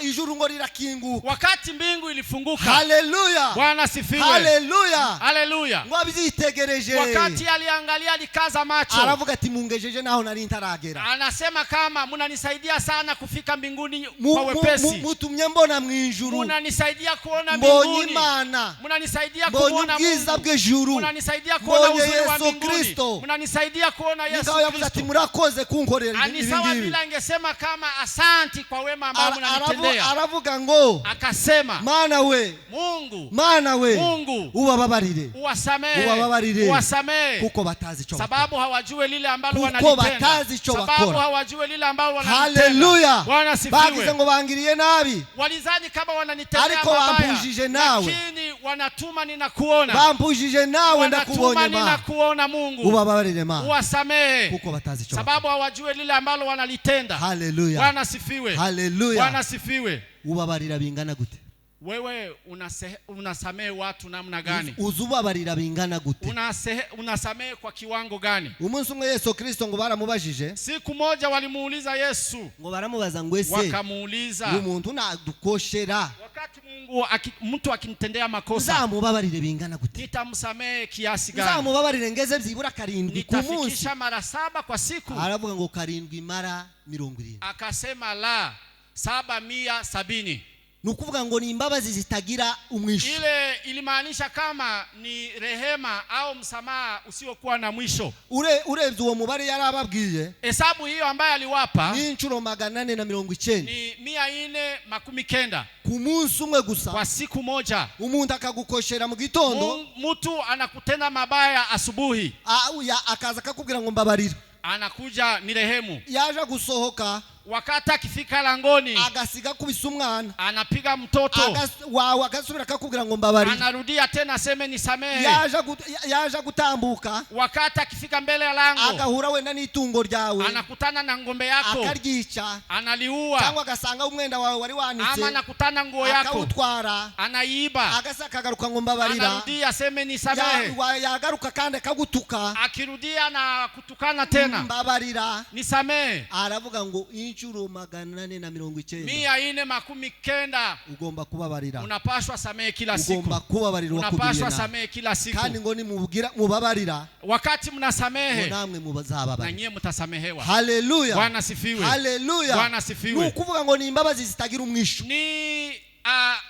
ijuru ngo lirakinguka. Wakati mbingu ilifunguka. Haleluya. Bwana sifiwe. Haleluya. Haleluya. Ngo abyitegereje. Wakati aliangalia alikaza macho. Aravuga ati mungejeje naho nari ntaragera. Anasema kama mnanisaidia sana kufika mbinguni kwa wepesi. Mutumye mbona mu ijuru. Mnanisaidia kuona mbinguni. Mbonye Imana. Mnanisaidia kuona Mungu. Bw'ijuru. Mnanisaidia kuona uzuri wa mbinguni. Mnanisaidia kuona Yesu Kristo. Yavuze ati murakoze kunkorera ibi ngibi. Ani sawa bila angesema kama asanti kwa wema ambao mnanitendea. Aravuga ngo akasema Mana we, Mungu, Mana we, Mungu ubababarire, uwasamehe, ubababarire, uwasamehe, kuko batazi ico bakora, sababu hawajue lile ambalo kuko wanalitenda, batazi ico sababu bakora. Hawajue lile ambalo wanalitenda. Haleluya. Bwana sifiwe. Bagize ngo bangiriye nabi, walizani kama wananitendea ariko mabaya, bampujije nawe, lakini wanatuma ninakuona, bampujije nawe, ndakubonye wanatuma Mana, ninakuona Mungu, ubababarire Mana, uwasamehe, kuko batazi ico bakora. sababu hawajue lile ambalo wanalitenda. Haleluya. Bwana sifiwe. Haleluya. Bwana sifiwe. Ubabarira bingana gute? Wewe unasamehe watu namna gani? Uzubabarira bingana gute? Unasamehe kwa kiwango gani? Umunsi umwe Yesu Kristo ngo baramubajije. Siku moja walimuuliza Yesu. Ngo baramubaza ngo ese wakamuuliza, umuntu nadukoshera, wakati Mungu mtu akinitendea makosa, nzamubabarire bingana gute? Nitamsamehe kiasi gani? Nzamubabarire ngeze byibura 7 ku munsi. Nitafikisha mara 7 kwa siku. Aravuga ngo 7 mara 70. Akasema la 770. Ni ukuvuga ngo ni imbabazi zitagira umwisho. Ile ilimaanisha kama ni rehema au msamaha usiokuwa na mwisho. Urebye uwo mubare yarababwiye, hesabu hiyo ambayo aliwapa ni inshuro 490, ni 490 ku munsi umwe gusa, kwa siku moja. Umuntu akagukoshera mu gitondo, mtu anakutenda mabaya asubuhi, akaza akakubwira ngo mbabarira, anakuja ni rehemu. Yaje gusohoka, wakati akifika langoni, agasiga kubisa umwana, anapiga mtoto, wawe agasubira akakubwira ngo mbabarira, anarudia tena aseme nisamehe. Yaje gutambuka, wakati akifika mbele ya lango, agahura wenda n'itungo ryawe, anakutana na ngombe yako, akaryica, analiua, cyangwa agasanga umwenda wawe wari wanitse, ama anakutana nguo yako, akawutwara, anaiba, akagaruka ngo mbabarira, anarudia aseme nisamehe. Yagaruka kandi akagutuka, akirudia na kutukana tena, mbabarira, nisamehe. Aravuga ngo inshuro 490, 490, ugomba kubabarira. Unapaswa samehe kila siku. Ugomba kubabarira, unapaswa samehe kila siku. Kandi ngo nimubwira mubabarira, wakati mnasamehe namwe mubazababarira, na nyie mtasamehewa. Haleluya. Bwana sifiwe. Haleluya. Bwana sifiwe. Ni ukuvuga ngo ni imbabazi zitagira umwisho. Ni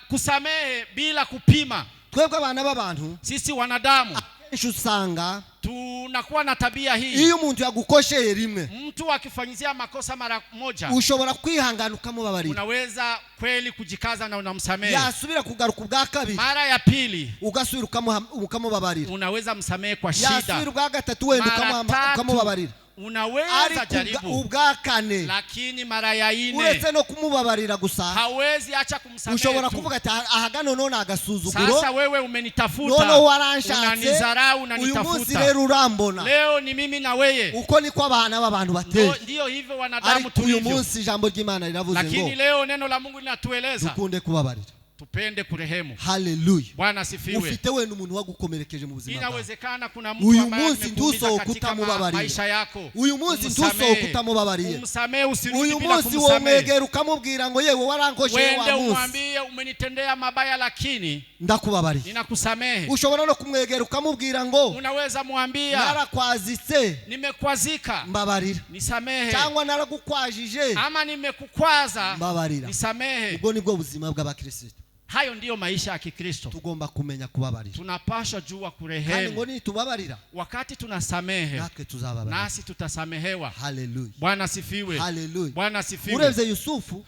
kusamehe bila kupima. Twebwe abana b'abantu, sisi wanadamu, akenshi usanga tunakuwa na tabia hii. Iyo umuntu yagukosheye rimwe, mtu akifanyizia makosa mara moja, ushobora kwihangana ukamubabarira, unaweza kweli kujikaza na unamsamehe. Yasubira kugaruka ubwa kabiri, mara ya pili, ugasubira ukamubabarira, unaweza msamehe kwa shida. Yasubira ubwa gatatu wenda ukamubabarira, unaweza jaribu ubwa kane, lakini mara ya ine, uretse no kumubabarira gusa, hawezi acha kumsamehe. Ushobora kuvuga ati aha none agasuzuguro, sasa wewe umenitafuta, none waranshatse, unanizarau, uyu munsi unanitafuta, rero urambona, leo ni mimi na wewe. Uko niko abana b'abantu bateye, ndio hivyo wanadamu tulivyo. Uyu munsi ijambo ry'Imana riravuze ngo, lakini leo neno la Mungu linatueleza dukunde kubabarira, tupende kurehemu. Haleluya. Bwana asifiwe. Ufite wenda umuntu wagukomerekeje mu buzima bwawe. Inawezekana kuna mtu uyu ambaye munsi amekuumiza katika maisha yako. Uyu munsi ntusohoke utamubabariye. Umsamehe, usirudi uyu bila munsi kumsamehe. Womwegera ukamubwira ngo yewe warankoshe wa munsi. Wende umwambie umenitendea mabaya lakini ndakubabariye. Ninakusamehe. Ushobora no kumwegera ukamubwira ngo unaweza mwambia narakwazitse, nimekwazika, mbabarira. Nisamehe. Cyangwa naragukwajije, ama nimekukwaza, mbabarira. Nisamehe. Ubwo nibwo buzima bw'abakristo. Hayo ndiyo maisha ya Kikristo. Tugomba kumenya kubabarira. Tunapaswa jua kurehemu. Kandi ngo nitubabarira, wakati tunasamehe, natwe tuzababarira, nasi tutasamehewa. Haleluya. Bwana sifiwe. Haleluya. Bwana sifiwe. Urebye Yusufu,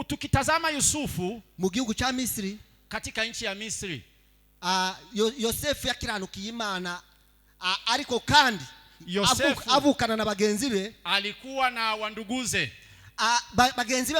tukitazama Yusufu mu gihugu cha Misri, katika nchi ya Misri, Yosefu yakiranukiye Imana, ariko kandi Yosefu avukana na bagenzi be, alikuwa na wanduguze. Bagenzi be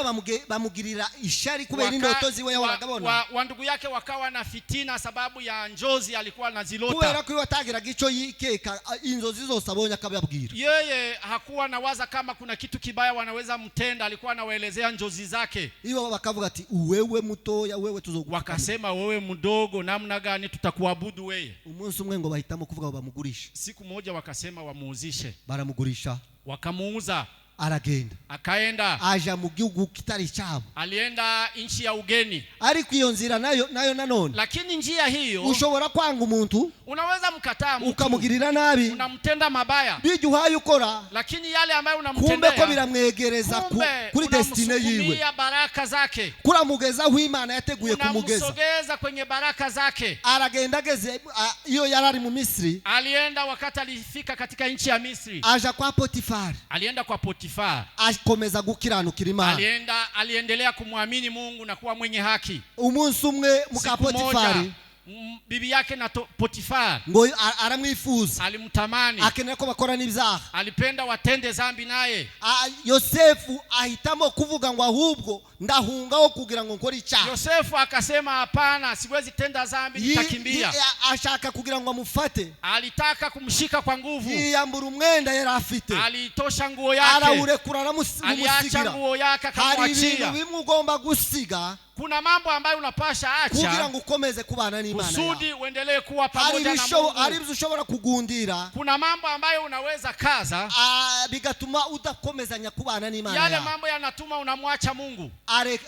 bamugirira ishari kubera indoto ziwe yahoraga abona. Wandugu yake wakawa na fitina sababu ya njozi alikuwa anazilota. Kubera ko watagiraga ico yikeka inzozi zose abonye akababwira. Yeye hakuwa na waza kama kuna kitu kibaya wanaweza mtenda, alikuwa anawaelezea njozi zake. Ibo bakavuga ati wewe mutoya, wewe tuzogutuka. Wakasema wewe mdogo, namna gani tutakuabudu wewe? Umunsi umwe ngo bahitamo kuvuga bamugurisha. Siku moja wakasema wamuuzishe. Baramugurisha. Wakamuuza. Aragenda. Akaenda. Aja mu gihugu kitari cyabo. Alienda nchi ya ugeni. Ariko iyo nzira nayo nanone. Lakini njia hiyo ushobora kwanga umuntu, unaweza mkataa mtu, ukamugirira nabi, unamtenda mabaya. Bijya uhaye ukora, lakini yale ambayo unamtendea, kumbe ko biramwegereza kuri destiny yiwe, baraka zake, kuramugeza aho Imana yateguye kumugeza, unamsogeza kwenye baraka zake. Aragenda ageze iyo yarari mu Misri. Alienda wakati alifika katika nchi ya Misri. Aja kwa Potifar. Alienda kwa Potifar. Akomeza gukiranukira Imana. Aliendelea kumwamini Mungu na kuwa mwenye haki. Umunsi umwe muka Potifar, bibi yake na Potifar ngo aramwifuza, alimtamani, akenera ko bakora n'ibyaha, alipenda watende zambi naye. Yosefu ahitamo kuvuga ngo ahubwo ndahungaho kugira ngo nkore icyaha. Yosefu akasema hapana, siwezi tenda zambi, nitakimbia. Ashaka kugira ngo amufate, alitaka kumshika kwa nguvu. Yiyambura umwenda yari afite, alitosha nguo yake, arawurekura, aramusigira. Aliacha nguo yake akamwachia. Hari ibintu bimwe ugomba gusiga. Kuna mambo ambayo unapasha acha kugira ngo ukomeze kubana n'Imana yawe, kusudi uendelee kuwa pamoja na Mungu. Hari ibyo ushobora kugundira. Kuna mambo ambayo unaweza kaza, bigatuma udakomezanya kubana n'Imana yawe. Yale mambo yanatuma unamwacha Mungu.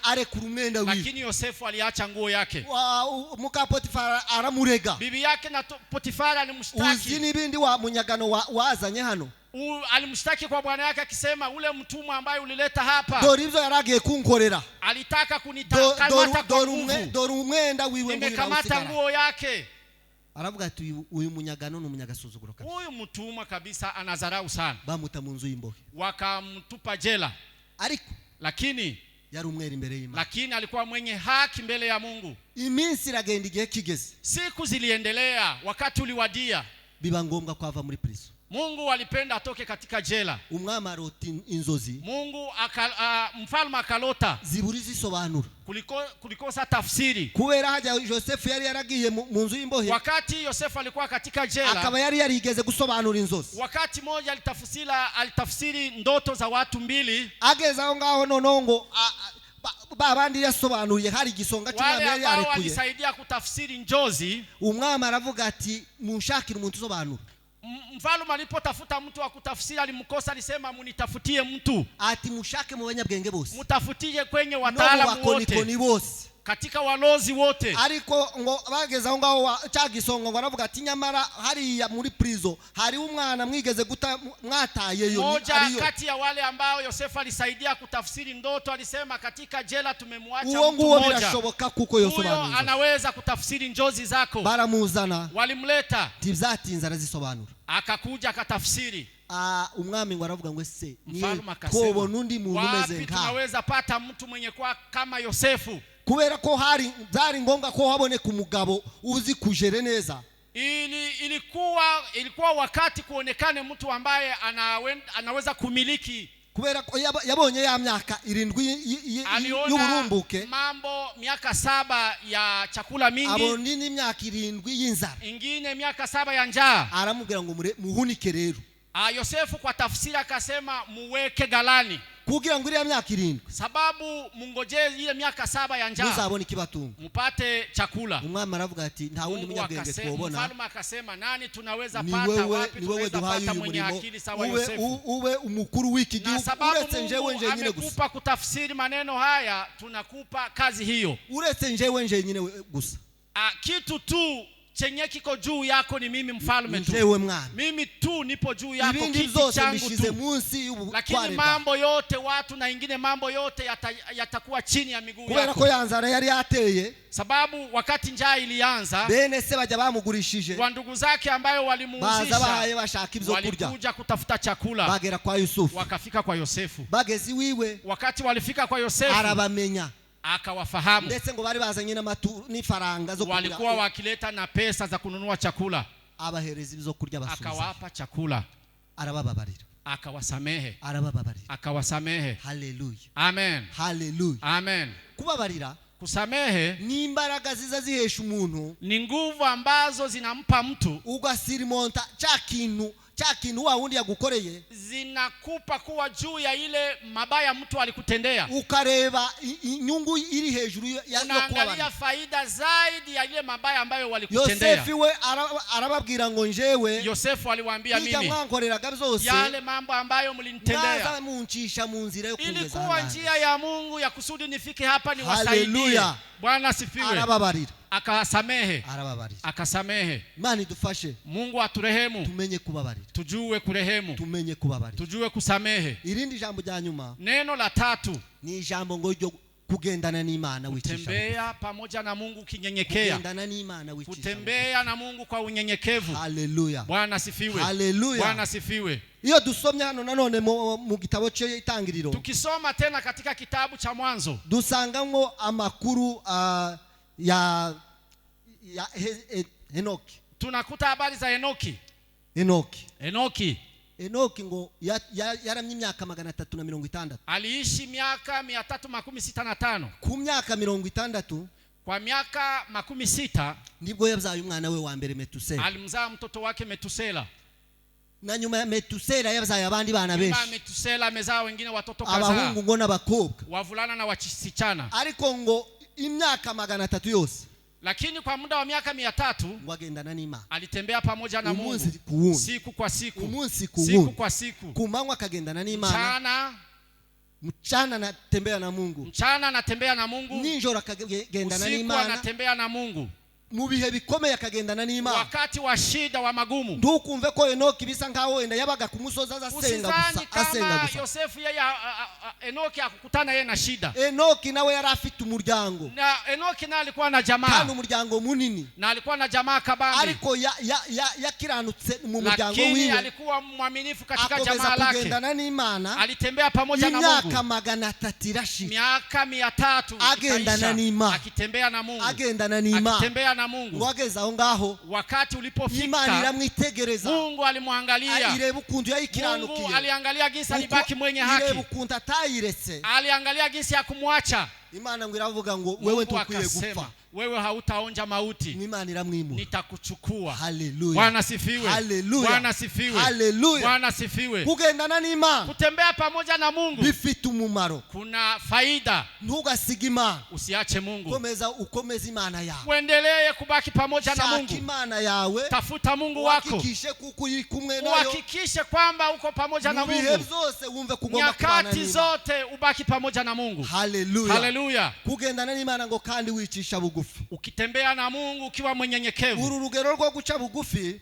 Arekura umwenda wiwe. Lakini Yosefu aliacha nguo yake. Muka Potifar aramurega. Bibi yake na Potifar alimshtaki. Uzi n'ibindi wa munyagano wazanye hano. Alimshtaki kwa bwana yake akisema, ule mtumwa ambaye ulileta hapa dore ibyo yaragiye kunkorera, alitaka kunikamata kwa nguvu, dore umwenda wiwe, nimekamata nguo yake. Aravuga ati uyu munyagano ni umunyagasuzuguro kabisa, huyu mtumwa kabisa anadharau sana. Bamuta mu nzu y'imbohe, wakamtupa jela. Ariko lakini yari umwere imbere y'Imana, lakini alikuwa mwenye haki mbele ya Mungu. Iminsi iragenda, igihe kigeze, siku ziliendelea, wakati uliwadia, biba ngombwa ko ava muri prison. Mungu alipenda atoke katika jela. Umwami arota inzozi, Mungu mfalme akalota ziburi zisobanura, kulikosa tafsiri. Kubera hajya Joseph yari yaragiye mu nzu y'imbohe, wakati Yosefu alikuwa katika jela, akaba yari yarigeze gusobanura inzozi. Wakati moja alitafsiri ndoto za watu mbili. Ageze aho ngaho noneho ngo babandi yasobanuriye hari igisonga cy'umwami yari yarekuye, walisaidia kutafsiri njozi. Umwami aravuga ati munshakire umuntu usobanura. Mfalme alipotafuta mtu wa kutafsiri alimkosa, alisema munitafutie mtu. Ati mushake mu banyabwenge bose, mutafutie kwenye wataalamu wote, bose, katika walozi wote. Ariko ngo bageze aho ngaho cya gisonga ngo aravuga ati nyamara hariya muri prison hari umwana mwigeze guta mwatayeyo. Moja kati ya wale ambao Yosefu alisaidia kutafsiri ndoto alisema katika jela tumemwacha mtu mmoja, birashoboka kuko yosobanura, anaweza kutafsiri njozi zako. Baramuzana, walimleta, ntibyatinze arazisobanura, akakuja akatafsiri. Umwami ngo aravuga ngo ese twobona undi muntu umeze nka, tunaweza pata mtu mwenye kwa kama Yosefu? Kubera ko hari byari ngombwa ko haboneka umugabo uzi kujere neza. Ilikuwa wakati kuonekane mtu ambaye anaweza kumiliki. Kubera ko yabonye ya myaka 7 y'uburumbuke, mambo miaka 7 ya chakula mingi, abonye n'imyaka 7 y'inzara, ingine miaka 7 ya njaa. Aramubwira ngo muhunike rero. Yosefu kwa tafsiri akasema muweke galani, kugira ngo iriya myaka 7, sababu mungojee ile miaka 7 ya njaa, muzabone ikibatunga, mupate chakula. Umwami aravuga ati nta wundi munyabwenge twobona. Mfalme akasema nani tunaweza pata, wapi tunaweza pata mwenye akili sawa Yosefu? Uwe umukuru w'iki gihugu, uretse njewe nje nyine gusa. Amekupa kutafsiri maneno haya, tunakupa kazi hiyo. Uretse njewe nje nyine gusa. Kitu tu chenye kiko juu yako ni mimi mfalme tu. Mimi tu nipo juu yako, kiti changu tu. Lakini mambo yote watu na ingine mambo yote yatakuwa chini ya miguu yako. Kubera ko yanzara yari yateye, sababu wakati njaa ilianza, bene se bajya bamugurishije, wa ndugu zake ambayo walimuuzisha, baza bashaka ibyo kurya, walikuja kutafuta chakula, bagera kwa Yusufu, wakafika kwa Yosefu. Bageze iwiwe, wakati walifika kwa Yosefu, arabamenya, akawafahamu. Ndetse ngo bari bazanye n'ifaranga zo kugura, walikuwa wakileta na pesa za kununua chakula. Abahereza ibyo kurya basubiza, akawapa chakula, arabababarira, akawasamehe, arabababarira, akawasamehe. Haleluya, amen, haleluya, amen. Kubabarira, kusamehe ni imbaraga ziza zihesha umuntu, ni nguvu ambazo zinampa mtu, ugasirimonta cha kintu wa wundi yagukoreye, zinakupa kuwa juu ya ile mabaya mtu alikutendea. Ukareba inyungu iri hejuru ya unaangalia faida zaidi ya ile mabaya ambayo walikutendea. Yosefu we arababwira ngo njewe, Yosefu aliwaambia mimi, mwankoreraga byose, yale mambo ambayo mlinitendea, mwaza muncisha mu nzira yo kungeza, ilikuwa njia ya Mungu ya kusudi nifike hapa niwasaidie. Bwana asifiwe. Arababarira, akasamehe, arababarira, akasamehe. Imana idufashe, Mungu aturehemu, tumenye kubabarira, tujue kurehemu, tumenye kubabarira, tujue kusamehe. Irindi jambo rya nyuma, neno la tatu, ni ijambo ngo ryo kugendana n'Imana wicisha, kutembea pamoja na Mungu kinyenyekea, kugendana n'Imana wicisha, kutembea na Mungu kwa unyenyekevu. Haleluya, Bwana asifiwe, haleluya, Bwana asifiwe. Iyo dusomye hano nanone mu gitabo cy'Itangiriro, tukisoma tena katika kitabu cha Mwanzo, dusangamo amakuru ya Enoki. Tunakuta habari za Enoki. Enoki ngo yaramye imyaka 360. Aliishi miaka 365. Ku myaka 60, kwa miaka 60 nibwo yabyaye umwana we wa mbere Metusela. Alimzaa mtoto wake Metusela. Na nyuma ya Metusela yabyaye abandi bana benshi. Metusela amezaa wengine watoto kadhaa, abahungu ngo n'abakobwa, wavulana na wasichana. Ariko ngo imyaka 300 yose, lakini kwa muda wa miaka 300 ngo agendana n'Imana, alitembea pamoja na Mungu siku kwa siku, umunsi ku siku wundi, kwa siku, kumanywa akagendana n'Imana, mchana anatembea na Mungu, mchana anatembea na Mungu, nijoro akagendana usiku n'Imana, anatembea na Mungu. Mu bihe bikomeye akagendana n'Imana. Wakati wa shida wa magumu. Ntukumve ko Enoki bisa nkaho wenda yabaga ku musozi azasenga gusa, asenga gusa. Yosefu yeye Enoki akukutana yeye na shida. Enoki nawe yari afite umuryango. Na Enoki naye alikuwa na jamaa. Kandi umuryango munini. Na alikuwa na jamaa kabambi. Ariko yakiranutse mu muryango wiwe. Lakini alikuwa mwaminifu katika jamaa lake. Kugendana n'Imana. Alitembea pamoja na Mungu. Imyaka 300 irashira. Miaka 300. Agendana n'Imana. Akitembea na Mungu. Agendana n'Imana. Akitembea na Mungu. Wageze aho ngaho, wakati ulipofika, Imana iramwitegereza. Mungu alimwangalia. Ireba ukuntu yayikiranukiye. Mungu aliangalia jinsi alibaki mwenye haki. Ireba ukuntu atayiretse. Aliangalia jinsi ya kumwacha. Imana ngo iravuga ngo wewe ntukwiye gupfa. Wewe hautaonja mauti. Imana iramwimura. Nitakuchukua. Haleluya. Bwana sifiwe. Haleluya. Bwana sifiwe. Haleluya. Bwana sifiwe. Kugendana n'Imana. Kutembea pamoja na Mungu. Bifite umumaro. Kuna faida. Ntugasige Imana. Usiache Mungu. Komeza ukomeze Imana yawe. Uendelee kubaki pamoja na Mungu. Shaka Imana yawe. Tafuta Mungu wako. Uhakikishe kuko uri kumwe nayo. Uhakikishe kwamba uko pamoja na Mungu. Mu bihe byose wumve kugomba kubana Nyakati n'Imana. zote ubaki pamoja na Mungu. Haleluya. Haleluya. Kugendana n'Imana ngo kandi wicisha bugufi. Ukitembea na Mungu ukiwa mwenyenyekevu. Uru rugero rwo guca bugufi,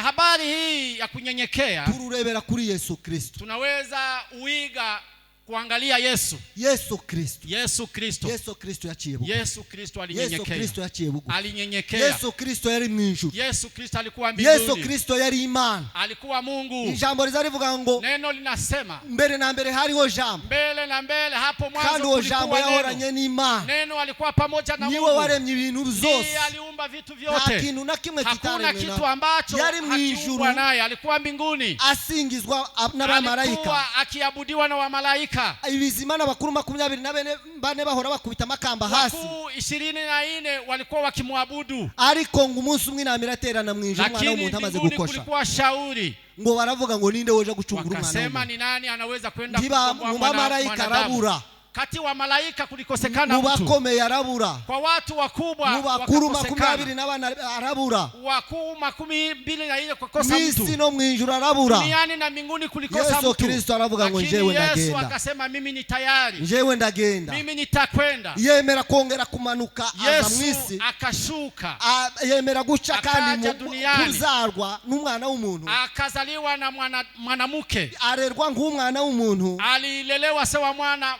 habari hii ya kunyenyekea tururebera kuri Yesu Kristo. Tunaweza uiga kuangalia Yesu. Yesu Kristo. Yesu Kristo. Yesu Kristo yaciye bugufi. Yesu Kristo alinyenyekea. Yesu Kristo yaciye bugufi. Alinyenyekea. Yesu Kristo yari mu ijuru. Yesu Kristo alikuwa mbinguni. Yesu Kristo yari Imana. Alikuwa Mungu. Ijambo rizarivuga ngo neno linasema mbere na mbere hariho jambo. Mbele na mbele hapo mwanzo kandi uwo jambo yahoranye n'Imana. Neno alikuwa pamoja na Mungu. Niwe waremye ibintu byose. Ndiye aliumba vitu vyote. Nta kintu na kimwe kitaremwe. Hakuna kitu ambacho yari mu ijuru naye alikuwa mbinguni. Asingizwa n'abamarayika. Alikuwa akiabudiwa na wamalaika. Ibizima n'abakuru 24 bahora bakubita amakamba hasi. Wakuu 24 walikuwa wakimwabudu. Ariko ngo umunsi umwe inama iraterana mu ijuru umwana w'umuntu amaze gukosha. Kulikuwa shauri. Ngo baravuga ngo ninde woje gucungura umwana w'umuntu. Wakasema ni nani anaweza kwenda kukomboa mwana arabura. Kati wa malaika kulikosekana mtu. Mubakomeye arabura. Kwa watu wakubwa mubakuru 24 arabura. Wakuu 24 kukosa mtu. Mwisi no mwijuru arabura. Duniani na mbinguni kulikosa mtu. Yesu Kristo aravuga ngo njewe ndagenda. Yesu akasema mimi ni tayari. Njewe ndagenda. Mimi nitakwenda. Yemera kongera kumanuka aza mwisi. Akashuka. Yemera guca kandi kuzarwa n'umwana w'umuntu. Akazaliwa na mwanamke. Arerwa nk'umwana w'umuntu. Alilelewa sawa mwana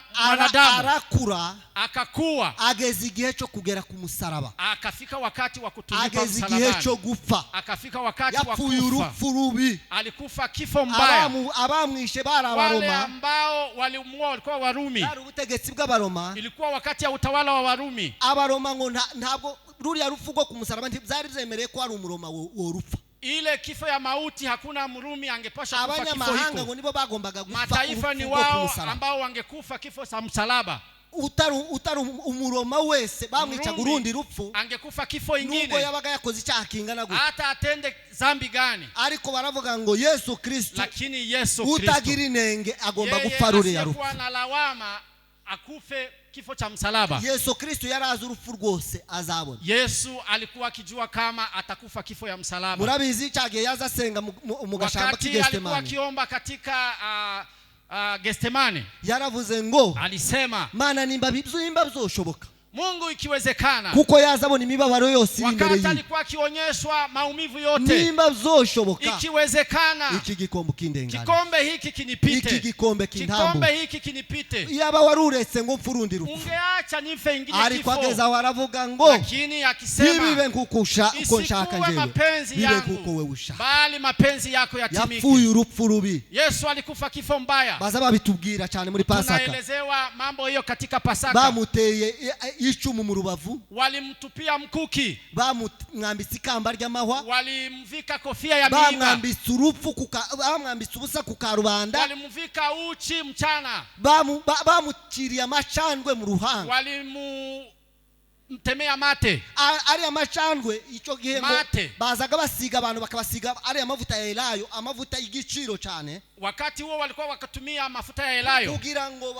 arakura, akakua, ageze igihe cyo kugera ku musaraba, akafika wakati wa kutundikwa ageze msalabani, igihe cyo gupfa, akafika wakati wa kufa, yapfuye urupfu rubi, alikufa kifo mbaya. Abamwishe bari Abaroma, wale ambao walimuua walikuwa Warumi, bari ubutegetsi bw'Abaroma, ilikuwa wakati ya utawala wa Warumi. Abaroma ngo ntabwo ruriya rupfu rwo ku musaraba ntibyari byemereye ko ari umuroma wo rupfa. Ile kifo ya mauti hakuna Mrumi angepasha kufa kifo hiko. Abanyamahanga ngo nibo bagombaga gupfa. Mataifa ni wao ambao wangekufa kifo cha msalaba. Utari umuroma wese bamwicaga urundi rupfu, angekufa kifo ingine. Nubwo yabaga yakoze icyaha kingana gute, hata atende zambi gani, ariko baravuga ngo Yesu Kristo, lakini Yesu Kristo utagira inenge agomba gupfa ruriya rupfu. Yeye na lawama akufe kifo cha msalaba. Yesu Kristo yarazi urupfu rwose azabona. Yesu alikuwa akijua kama atakufa kifo ya msalaba. Murabizi cyagiye yaza asenga mu gashamba k'i Getsemane. Alikuwa akiomba katika Getsemane. Yaravuze ngo, alisema, Mana nimba byimba byoshoboka, Mungu ikiwezekana, kuko yazabona imibabaro yose iri imbere wakati ye, alikuwa akionyeshwa maumivu yote, nimba byoshoboka, ikiwezekana, iki gikombe kindengane, kikombe hiki kinipite, iki gikombe kintambu, kikombe hiki kinipite, yaba waruretse ngo mfe urundi rupfu, ungeacha nife ingine kifo. Ariko ageza waravuga ngo, lakini akisema, bibe nkuko uko nshaka njewe, bibe nkuko wewe ushaka, bali mapenzi yako yatimike. Yapfuye urupfu rubi. Yesu alikufa kifo mbaya. Baza babitubwira cyane muri Pasaka. Tunaelezewa mambo hiyo katika Pasaka. Bamuteye icumu mu rubavu, walimtupia mkuki, bamwambitse ikamba ry'amahwa, walimvika kofia ya miiba, bamwambitse urupfu, bamwambitse ubusa ku karubanda, walimvika uchi mchana, bamuciriye amacandwe mu ruhanga, walimtemea mate. Ari amacandwe icyo gihe ngo bazaga basiga abantu bakabasiga ari amavuta ya elayo, amavuta y'igiciro cyane. Wakati huo walikuwa wakatumia mafuta ya elayo kugira ngo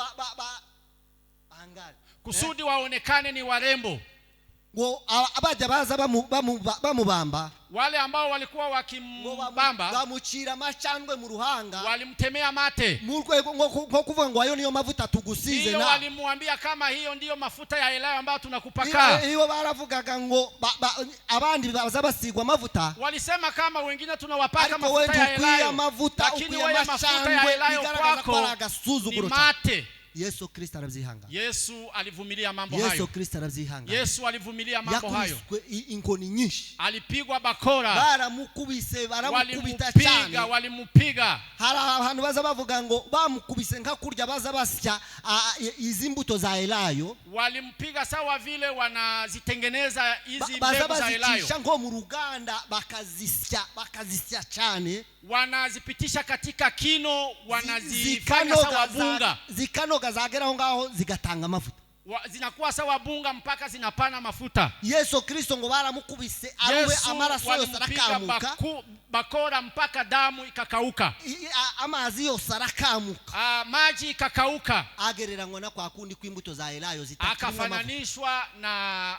bangare, kusudi waonekane ni warembo. Ngo abajya baza bamubamba, wale ambao walikuwa wakimbamba bamucira amacandwe mu ruhanga, walimtemea mate mu rwego nko kuvuga ngo ayo niyo mavuta tugusize. Na walimwambia kama hiyo ndiyo mafuta ya elayo ambayo tunakupaka. Iyo baravugaga ngo abandi baza basigwa mavuta, walisema kama wengine tunawapaka mafuta ya elayo, lakini wewe mafuta ya elayo kwako ni mate. Yesu Kristo arabyihanga. Yesu alivumilia mambo hayo. Yesu Kristo arabyihanga. Yesu alivumilia mambo hayo. Yakubiswe inkoni nyinshi. Alipigwa bakora. Baramukubise, baramukubita cyane. Walimupiga. Hari abantu baza bavuga ngo bamukubise nka kurya baza basya izi mbuto za elayo. Walimpiga sawa vile wanazitengeneza hizi mbegu za elayo. Baza bazicisha nko mu ruganda bakazisya cyane. Wanazipitisha katika kino, wanazifanya sawa bunga. Zikanoga zagera aho ngaho zigatanga amavuta. Zinakuwa sawa bunga mpaka zinapana mafuta. Yesu Kristo ngo baramukubise aruwe amaraso yose arakamuka. Bakora mpaka damu ikakauka. Amazi yose arakamuka. Maji ikakauka. Agereranywa na kwa kundi kw'imbuto za elayo zitakirimo amavuta. Akafananishwa na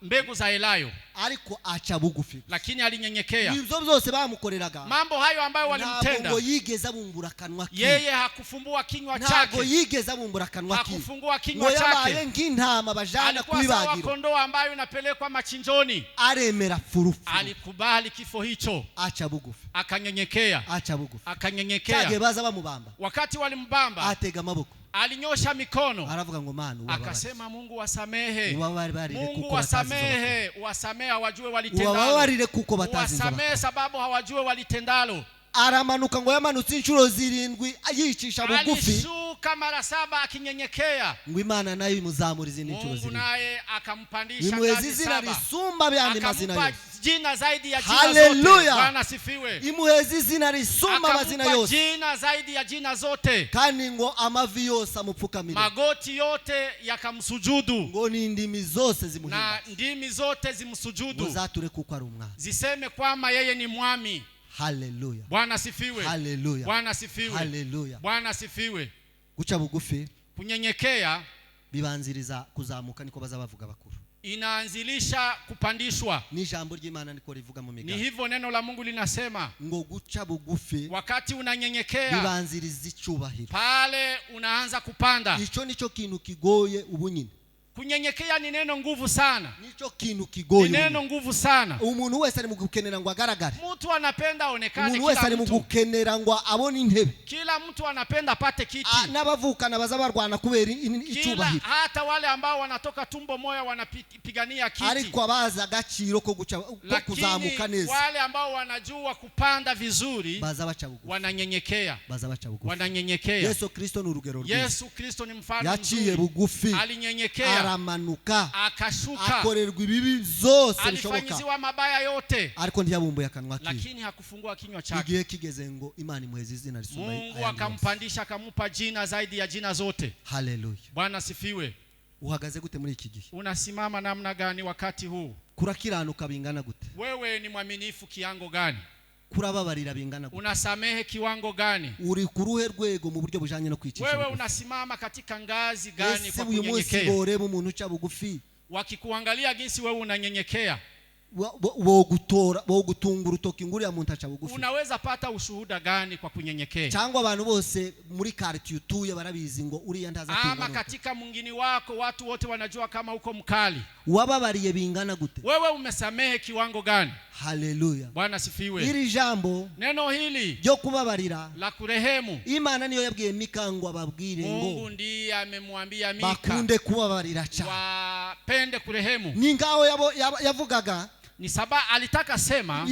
mbegu za elayo. Ariko aca bugufi. Lakini alinyenyekea. Ibyo byose bamukoreraga. Mambo hayo ambayo walimtenda. Ntabwo yigeze abumbura akanwa ke. Yeye hakufumbua kinywa chake. Ntabwo yigeze abumbura akanwa ke. Hakufumbua kinywa chake. Yabaye nk'intama bajana kwibagiro. Alikuwa sawa kondoo ambayo inapelekwa machinjoni. Aremera furufu. Alikubali kifo hicho. Aca bugufi. Akanyenyekea. Aca bugufi. Akanyenyekea. Cyagiye baza bamubamba. Wakati walimbamba. Atega amaboko. Alinyosha mikono. Aravuga ngo Mana akasema Mungu wasamehe. Mungu wasamehe, wasamehe hawajue walitendalo. Ubabarire kuko batazi. Wasamehe sababu hawajue walitendalo. Aramanuka ngo yamanutse inshuro 7 yicisha bugufi. Alishuka mara 7 akinyenyekea. Ngo Imana nayo imuzamura izindi nshuro 7. Mungu naye akampandisha ngazi 7. Risumba byandi mazina yose. Jina zaidi ya jina zote. Bwana sifiwe. Imuheza izina risumba amazina yose. Jina zaidi ya jina zote. Kandi ngo amavi yose amupfukamire. Magoti yote yakamsujudu. Ngo n'indimi zose zimuhimbaze. Na ndimi zote zimsujudu. Ngo zature kuko ari umwami. Ziseme kwamba yeye ni mwami. Haleluya. Bwana sifiwe. Haleluya. Bwana sifiwe. Haleluya. Bwana sifiwe. Guca bugufi, kunyenyekea bibanziriza kuzamuka, niko bazabavuga bakuru. Inaanzilisha kupandishwa. Ni jambo ry'Imana niko rivuga mu migani. Ni hivyo neno la Mungu linasema. Ngo guca bugufi, wakati unanyenyekea, bibanziriza icyubahiro. Pale unaanza kupanda. Ico nico kintu kigoye ubu nyine. Kunyenyekea ni neno nguvu sana. Nico kintu kigoye. Ni neno nguvu sana. Umuntu wese ari mu gukenera ngo agaragare. Mtu anapenda aonekane. Umuntu wese ari mu gukenera ngo abone intebe. Kila mtu anapenda apate kiti. N'abavukana baza barwana kubera icyubahiro. Hata wale ambao wanatoka tumbo moya wanapigania kiti. Ariko abaza agaciro ko guca ko kuzamuka neza. Wale ambao wanajua kupanda vizuri baza baca bugufi. Wananyenyekea. Baza baca bugufi. Wananyenyekea. Yesu Kristo ni urugero rwiza. Yesu Kristo ni mfano mzuri. Yaciye bugufi. Alinyenyekea. Aramanuka, akashuka, akorerwa ibibi byose bishoboka, alifanyiziwa mabaya yote, ariko ntiyabumbuye akanwa ke, lakini hakufungua kinywa chake. Igihe kigeze ngo Imana imuheze izina risumba. Mungu akampandisha akamupa jina zaidi ya jina zote. Haleluya. Bwana sifiwe. Uhagaze gute muri iki gihe? Unasimama namna gani wakati huu? Kurakiranuka bingana gute? Wewe ni mwaminifu kiwango gani? Kurababarira bingana gute? Unasamehe kiwango gani? Uri kuruhe rwego mu buryo bujanye no kwicisha Wewe bugufi? Unasimama katika ngazi gani kwa kunyenyekea? Uyu munsi boreba umuntu uca bugufi, wakikuangalia jinsi wewe unanyenyekea, bogutora bogutunga urutoki nguriya muntu aca bugufi. Unaweza pata ushuhuda gani kwa kunyenyekea? Cyangwa abantu bose muri quartier utuye barabizi ngo uriya ntaza Ama kungana. katika mwingini wako watu wote wanajua kama uko mkali. Wababariye bingana gute? Wewe umesamehe kiwango gani? Haleluya. Bwana sifiwe. Iri jambo, neno hili ryo kubabarira, la kurehemu, Imana niyo yabwiye Mika ngo ababwire ngo Mungu ndiye amemwambia Mika bakunde kubabarira cyane, wapende kurehemu. Ni ngaho yavugaga Ni saba alitaka sema,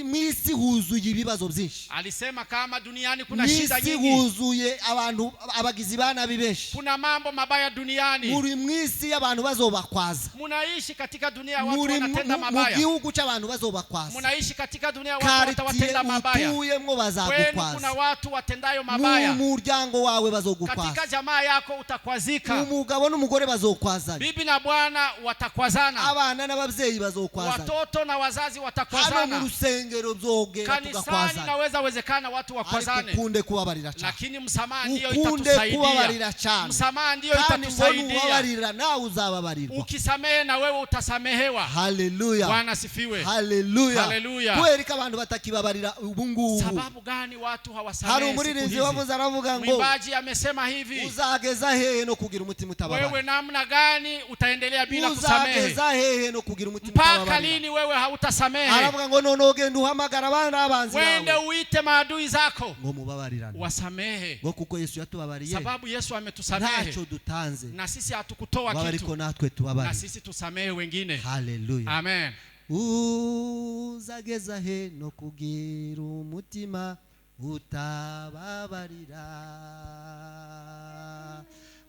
mwisi huzuye ibibazo byinshi. Alisema kama duniani kuna shida nyingi. Mwisi huzuye abantu abagizi ba nabi benshi. Kuna mambo mabaya duniani. Muri mwisi abantu bazobakwaza. Munaishi katika dunia watu wanatenda mabaya. Mu gihugu cy'abantu bazobakwaza. Munaishi katika dunia watu watenda mabaya. Utuyemwo bazagukwaza. Kuna watu watendayo mabaya. Mu muryango wawe bazogukwaza. Katika jamaa yako utakwazika. Umugabo n'umugore bazokwazana. Bibi na bwana watakwazana. Abana n'ababyeyi bazokwazana. Watoto Watoto na wazazi Hano mu watakwazana. rusengero byogera Kanisani tugakwazana, inaweza wezekana watu ariko wakwazane, ukunde kubabarira cyane, lakini msamaha ndiyo ukunde itatusaidia. kubabarira cyane, Msamaha ndiyo kandi ngo itatusaidia. nubabarira nawe uzababarirwa. Ukisamehe na wewe utasamehewa. Haleluya. Bwana sifiwe. Haleluya. Haleluya. Kubera ko abantu batakibabarira ubu ngubu. Sababu gani watu Hari hawasamehe siku umuririmbyi hizi? wavuze, aravuga ngo Mwimbaji amesema hivi, uzageza hehe no kugira umutima wewe utababarira? namna gani utaendelea bila kusamehe? Uzageza hehe no kugira umutima Mpaka utababarira? lini wewe hautasamehe? Aravuga ngo noneho genda uhamagara abana abanzi Wende bawe uite maadui zako ngo mubabarirane, wasamehe, ngo kuko Yesu yatubabariye sababu Yesu ametusamehe ntacyo dutanze, na sisi hatukutoa ngo ariko kitu, natwe na tubabarire. sisi tusamehe wengine. Haleluya. Amen. Uzageza he no kugira umutima utababarira?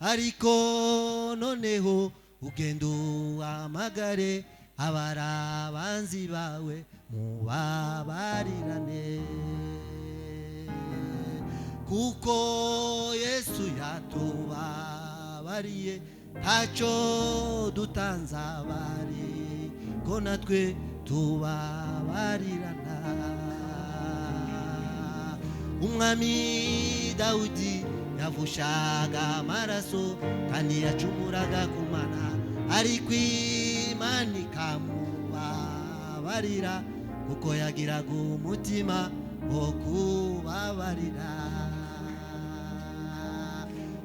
Ariko noneho ugenda uhamagare abari abanzi bawe, mubabarirane, kuko Yesu yatubabariye ntacyo dutanze, abari ko natwe tubabarirana. Umwami Dawudi yavushaga amaraso kandi yacumuraga ku Mana, ariko Imana ikamubabarira kuko yagiraga umutima wo kubabarira.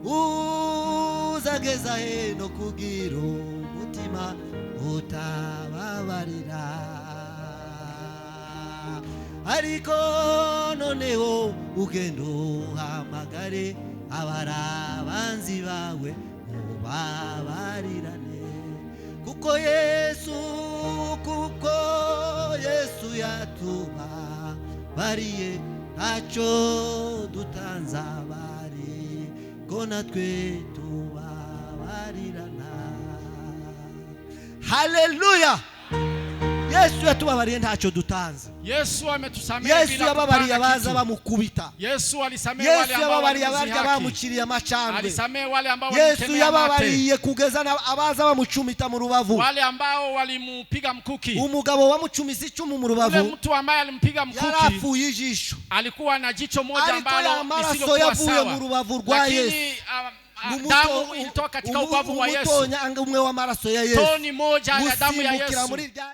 Uzageza he no kugira umutima utababarira? Ariko noneho ugenda uhamagare abari abanzi bawe, mubabarirane, kuko Yesu yatubabariye ntacyo dutanze, abari ko natwe tubabarirana. Haleluya. Yesu yatubabariye ntacyo dutanze. Yesu ametusamehe Yesu bila yababariye kupanga abaza kitu. bamukubita. Yesu alisamehe wale Yesu ambao yababariye abarya walimdhihaki. bamuciriye amacandwe. Alisamehe wale ambao Yesu walimtemea mate, yababariye kugeza abaza bamucumita mu rubavu. wale ambao walimupiga mkuki. Umugabo wamucumise icumu mu Ule rubavu mtu ambaye alimpiga mkuki yarapfuye ijisho, alikuwa na jicho moja ariko ambalo ya maraso lisilokuwa yavuye sawa, mu rubavu rwa Yesu, lakini damu ilitoka katika ubavu wa Yesu, umutonyanga umwe w'amaraso ya Yesu toni moja ya damu ya gusimbukira Yesu muri rya